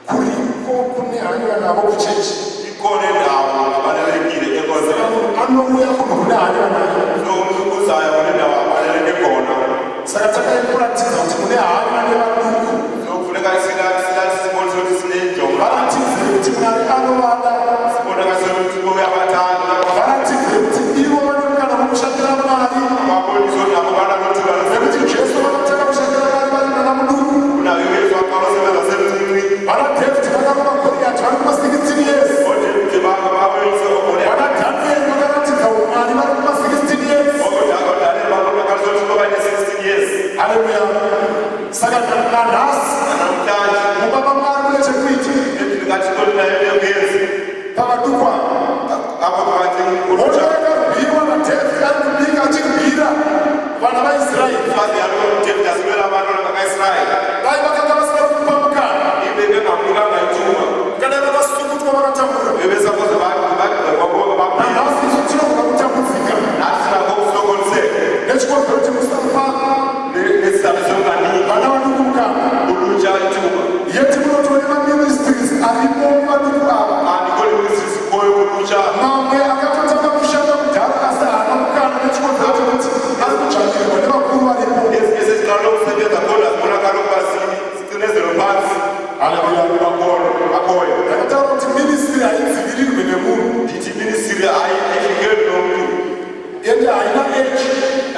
Kuriko kune hanya navo kuchechi. Ikhona indawo abalulekile enkonzweni. Munhu anouya kunhu kune hanya naye. So umuntu uzayo kule ndawo abaluleke khona. Saka takaikuratidza kuti mune hanya nevaduku. So kufuneka sibonise ukuthi sinenjongo. Varatidze kuti Mwari anovada. Sibonakase ukuthi uyabathanda. Varatidze kuti ivo vane mukana wokushandira Mwari, Babonise ukuthi nabo banalothuba. nekuti Jesu vakatanga kushandira Mwari vari mwana muduku. Kunayo Yesu aqala usebenza semncinci. Vana David vakarova Goriati vari kuma-16 years. ODavid baweyise oGoliath. Vana Danieri vakaratidza Umwari vari kuma-16 years. ODaniel babonakalisa ukuthi bane-16 years. Haleluya. Saka nanhasi Namhlanje mumba maMwari mune chekuita ndingathi nayo yokuyenza pavaduku ava. apho phakathi Hondo ulutsha. yakarwiwa naDavid ari mudiki achirwira vana vaIsraeri, Mfazi yalo David asilwela abantwana bakaIsrayeli, dai vakanga vasina kumupa mukana, ibe bengamnikanga ithuba, kana vakasukutwa vakatambura. bebesakoze bagqekwa baphila. Nanhasi isu tinogona kutambudzika Nathi sinako ukusokoliseka nechikonzero chekusapa nesizathu sokunganiki vana vaduku mukana. ulutsha ithuba. Yeti munotoona maministries arimo vaduku ava. Kanti kole ministry sikhoyo kulutsha. Mamwe akatotanga kushanda kudhara asi haana mukana nechikonzero chekuti ari kudzvanyirwa nevakuru varipo. Esinye Haleluya. Akhoyo. Ndakataura kuti ministry haidzivirirwe nemunhu. Ndithi ministry ayifikeli nomntu. Ende haina age.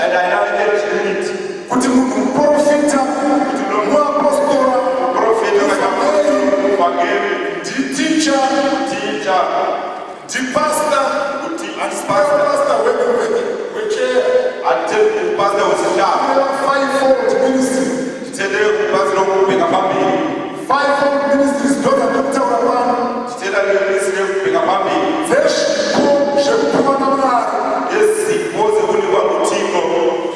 And ayina age limit. Kuti munhu muprofita, muapostora, Profeta, muvhangeri, muvhangeri, nditicha, teacher, ndipasta, kuti handisi pastor wecheya. Andithe pastor wesihlalo. Fivefold ministry. Ndithethe kupasi lokubheka phambili. Fivefold ministries ndozandikutaura pano. Ndithetha ngeministry yokubheka phambili. Dzezvipo zvekupiwa naMwari. Yezipho zekunikwa nguThixo.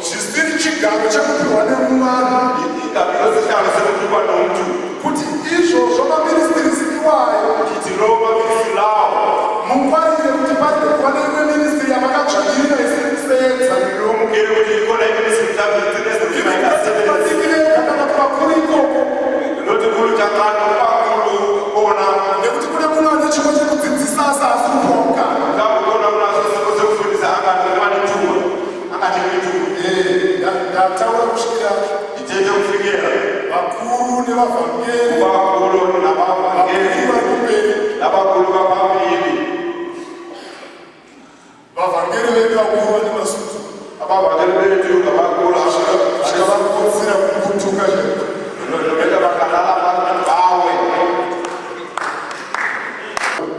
Zvisiri chigaro chekupiwa nemuvanhu. Ingabi sihlalo sekunikwa nomntu. Kuti izvozvo maministries iwayo. Ndithi lowo maministry lawo. Mungwarire kuti pane kuva neimwe ministry yamakadzvanyirira isiri kusevenza. Lumkele ukuthi ikhona iministry mhlawumbe igcine Vadiki vega kana kuvakuru ikoko. Nothi kulutakano kubakhulu kona. Nekuti kune munhu ane chipo chekudzidzisa asi haasi kupiwa mukana. Mhlawumbe khona unaso isipho sokufundisa anganikwa ithuba. Anganikwa ithuba. Ndataura kusvikira Ndithethe kufikela vakuru nevavhangeri. kubakhulu nabavangeli. Vakuru vari kumberi. Nabakhulu baphambili. Vavhangeri vedu vakuru vane masutu. Abavangeli bethu ngabakhulu. Zvakavakotsira kukutuka zve. Nobeka bakalala bawe.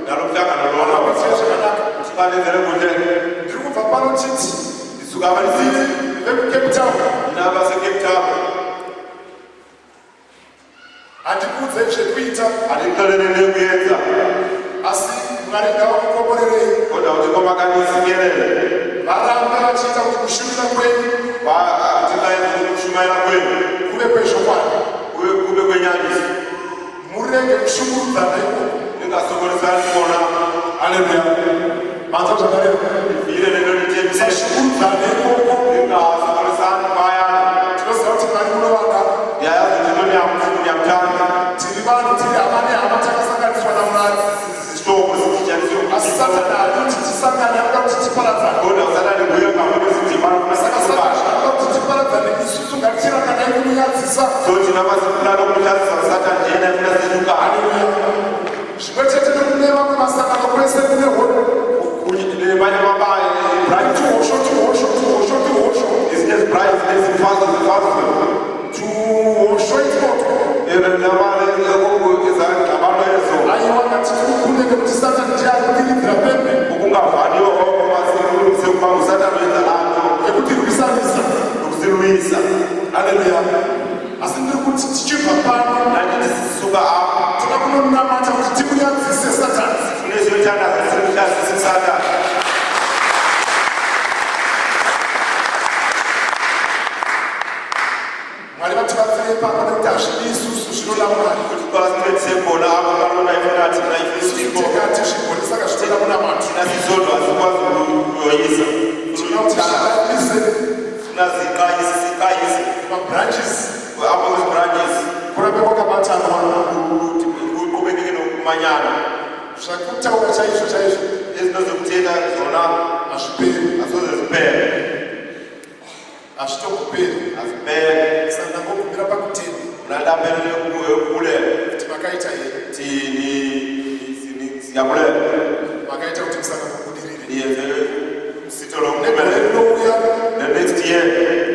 Nalo mhlangano lona. Zvakanaka. Sibalenzele kuhle. Ndiri kubva pano titi. Ndisuka apha ndisithi. VekuCape Town. Nina abaseCape Town. Handikuudzei zvekuita. Andixelele into yokuyenza. Asi Mwari ngavakukomborerei. Kodwa uThixo makanisikelele. Varambe vachiita kuti kushumira kwenyu UThixo ayenze ukuthi ukushumayela kwenu kuve kwezvokwadi. kube kwenyaniso. Murege kushungurudzana ikoko. Ningasokolisani kona. Haleluya. Manzwa zvakareva. Ivile lento ndithembise. Musashungurudzana ikoko. Ningasokolisani phayana. Tinoziva kuti Mwari munovada. Ndiyayazi uThixo niyamthanda. Tiri vanhu, tiri hama nehama takasanganiswa naMwari. Sisihlobo sititshaniswe Asi Satani haadi kuti tisangane, anoda kuti tiparadzane. Kodwa uSathane nguye ongafuni sidibane ufuna Saka sihlukane. Satani anoda kuti tiparadzane isusu ngatiranganai kumunyadzisa. So thina masiplana ukumhlazisa uSathane njena efuna sihlukane. Zvimwe chete nekune vamwe masangano kwese kune hondo. Lemanye branch Tuhosho, tuhosho, tuhosho, tuhosho. ezinye zibranch nezimfazwe zimfazwe. Tuhosho ikoko. Ezangxabano ezo. Aiwa ngatikukunde nekuti Satani ndiye ari kudiridzira pembe. Ukungavaniwo oko masilungise ukuba uSathane wenza laa nto. Yekutirwisanisa. Ukusilwisa. Haleluya. Asi ndiri kuti tichibva pano. Ndandithi sisuka apha. Toda kunonamata kuti timunyadzise Satani. Sifune siyothandaza simhlazise uSathane. Mwari vatibatsire ipapo nekuti hazvidi isusu zvinoda Mwari. Ukuthi xa sincedise khona apho kalona ifuna thina ifuna Tega tizvigone saka zvinoda munamato. Thina sisodwa asikwazi ukuyoyisa. Tinoda kuti zviqayise Funa ziqayise siqayise. mabranches Apho kwezi-branches kurambe kwakabatanwa. kuqhubekeke nokumanyana. Zvakutaura chaizvo chaizvo Izinto zokuthetha zona hazviperi. asoze ziphele. Hazvitongoperi. Aziphele. Saka ndangogumira pakutenda Mna ndabele yokubulela. kuti makaita here. Siyabulela. Makaita kuti musangano ubudirire. Niyenze umsitho lo Negore uphumelele. rinouya The next year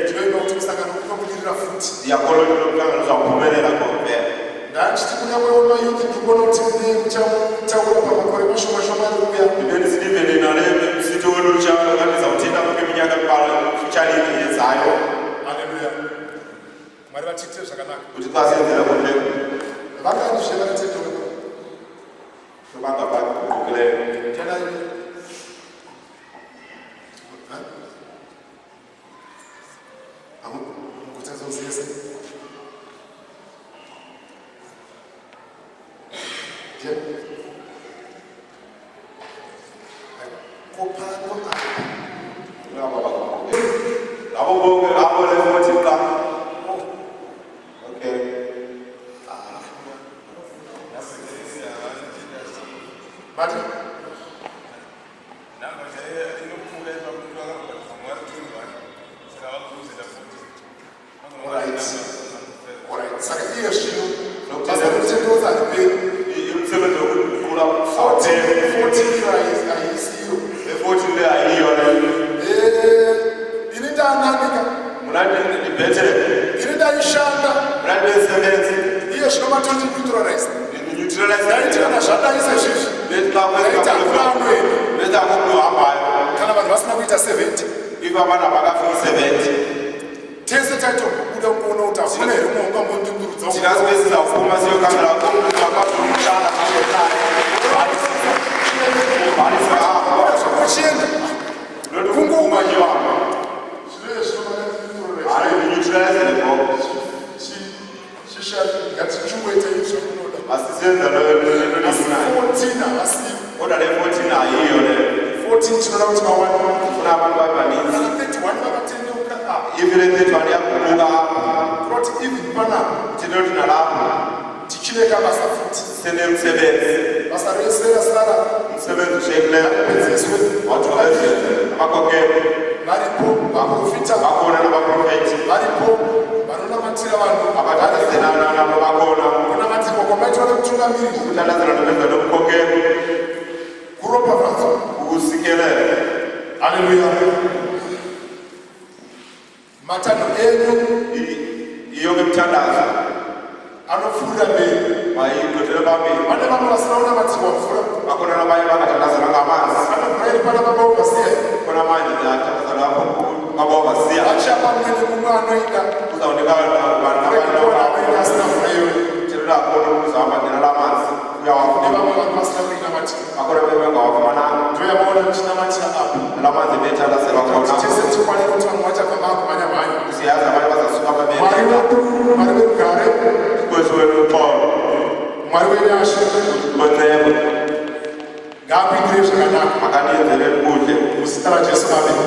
tinoimba kuti musangano unobudirira futi. ndiyakholwa ukuthi lo mhlangano uzawuphumelela ngompela. Ndachiti kunyangwe wemayouth ndikuona kuti mune muchataura pamakore mashoma shoma ari kuuya. Ndibeni silivele nale msitho wolutsha kanti ndizawuthetha kwiminyaka embalwa emfutshane ezayo. Haleluya. Mwari vatiitire zvakanaka. Ukuthi xa siyenzela kuhle Vangani zve vakatendeuka? bangabaguqukileyo. Ndianani? Ha? Ngikuthaza usiyese. Ndiye. Kopano apa. Laba baguqukileyo. Labo bonke abo le 40 xa. Okay. Mati? Alright. Alright. Saka iye zvino basa rekutendeuka retsotsi hariperi. Umsebenzi wokuguqula 14 14 haisiyo. Le-14 le ayiyo leyo. Eh, ini ndaananika. Mna ndibhetele. Ini ndaishanda. Mna ndisebenzi. Iye zvino matondineutralize. Ndineutralize. Ndaiti kana zvadai sezvizvi. Bethi xa Ndaiti hakuna anoenda. Bethi akho mntu uhambayo. Kana vanhu vasina kuita 70. If abantu abakafiki 70. Tese taitombobuda kuona kuti hakuna here umwe ungambondindurudza. Thina sibe sizawuphuma siyokhangela kumntu ubhalise apho. Zvakuchienda. Not ukuphuma nje wahamba. Zvino zvino Hayi, ndineutralize ngoku. Ngatichungoita izvo munoda. Asisenza leyo nto Asi niyifunayo. 14 havasivo. Kodwa le 14 ayiyo leyo. 14 tinoda kuti vawane. Funa abantu babe baninzi. Kana 31 vakatendeuka apa. If le 31 iyaguquka apha, Kuroti even panapa thina thina lapho tichireka basa futi. sinemsebenzi. Basa rese rasara Umsebenzi ushiyekileyo. pedzeswe. Wagqibezele. Abakhokeli Varipo vaprofita, bakhona nabaprofethi. varipo vanonamatira vanhu. Abathandazela nabo bakhona. Kunamatirwa kwamaitwa nemutungamiriri Ukuthandazela nokwenza nomkhokheli. kuropafadzwa. Ukusikelela. Haleluya. Matanho enyu Iyo ke mthandazo anopfuurira mberi. mayigqithele phambili. Pane vamwe vasina kunamatirwa mvura. Bakhona nabanye bangathandazelwa ngamanzi. Pane mvura iri pana baba overseer. Khona manje ndiyathandaza lapho kwaba-overseer. Vachapa mumwe nemumwe anoida. Uzawunika abantu Kuona anoida asina mvura iyoyo. Thina khona ukuzohamba ngena la manzi. Kune Uyawafuna. vamwe vanhu vasina kuinamatira. Bakhona bebengawafumananga. Ndoyamaona muchinamatira apa. La manzi bethandazelwa Kuti khona. tese tikwane kuti vamwe vachabva vakumhanya mhanya. Siyazi abanye bazasuka Mwari babele. wedu, Mwari werugare, Nkosi wenu uxolo. Mwari wenyasha, Wenceba. ngaakuitire zvakanaka. Makaniyenzele kuhle. Muzita raJesu, amen.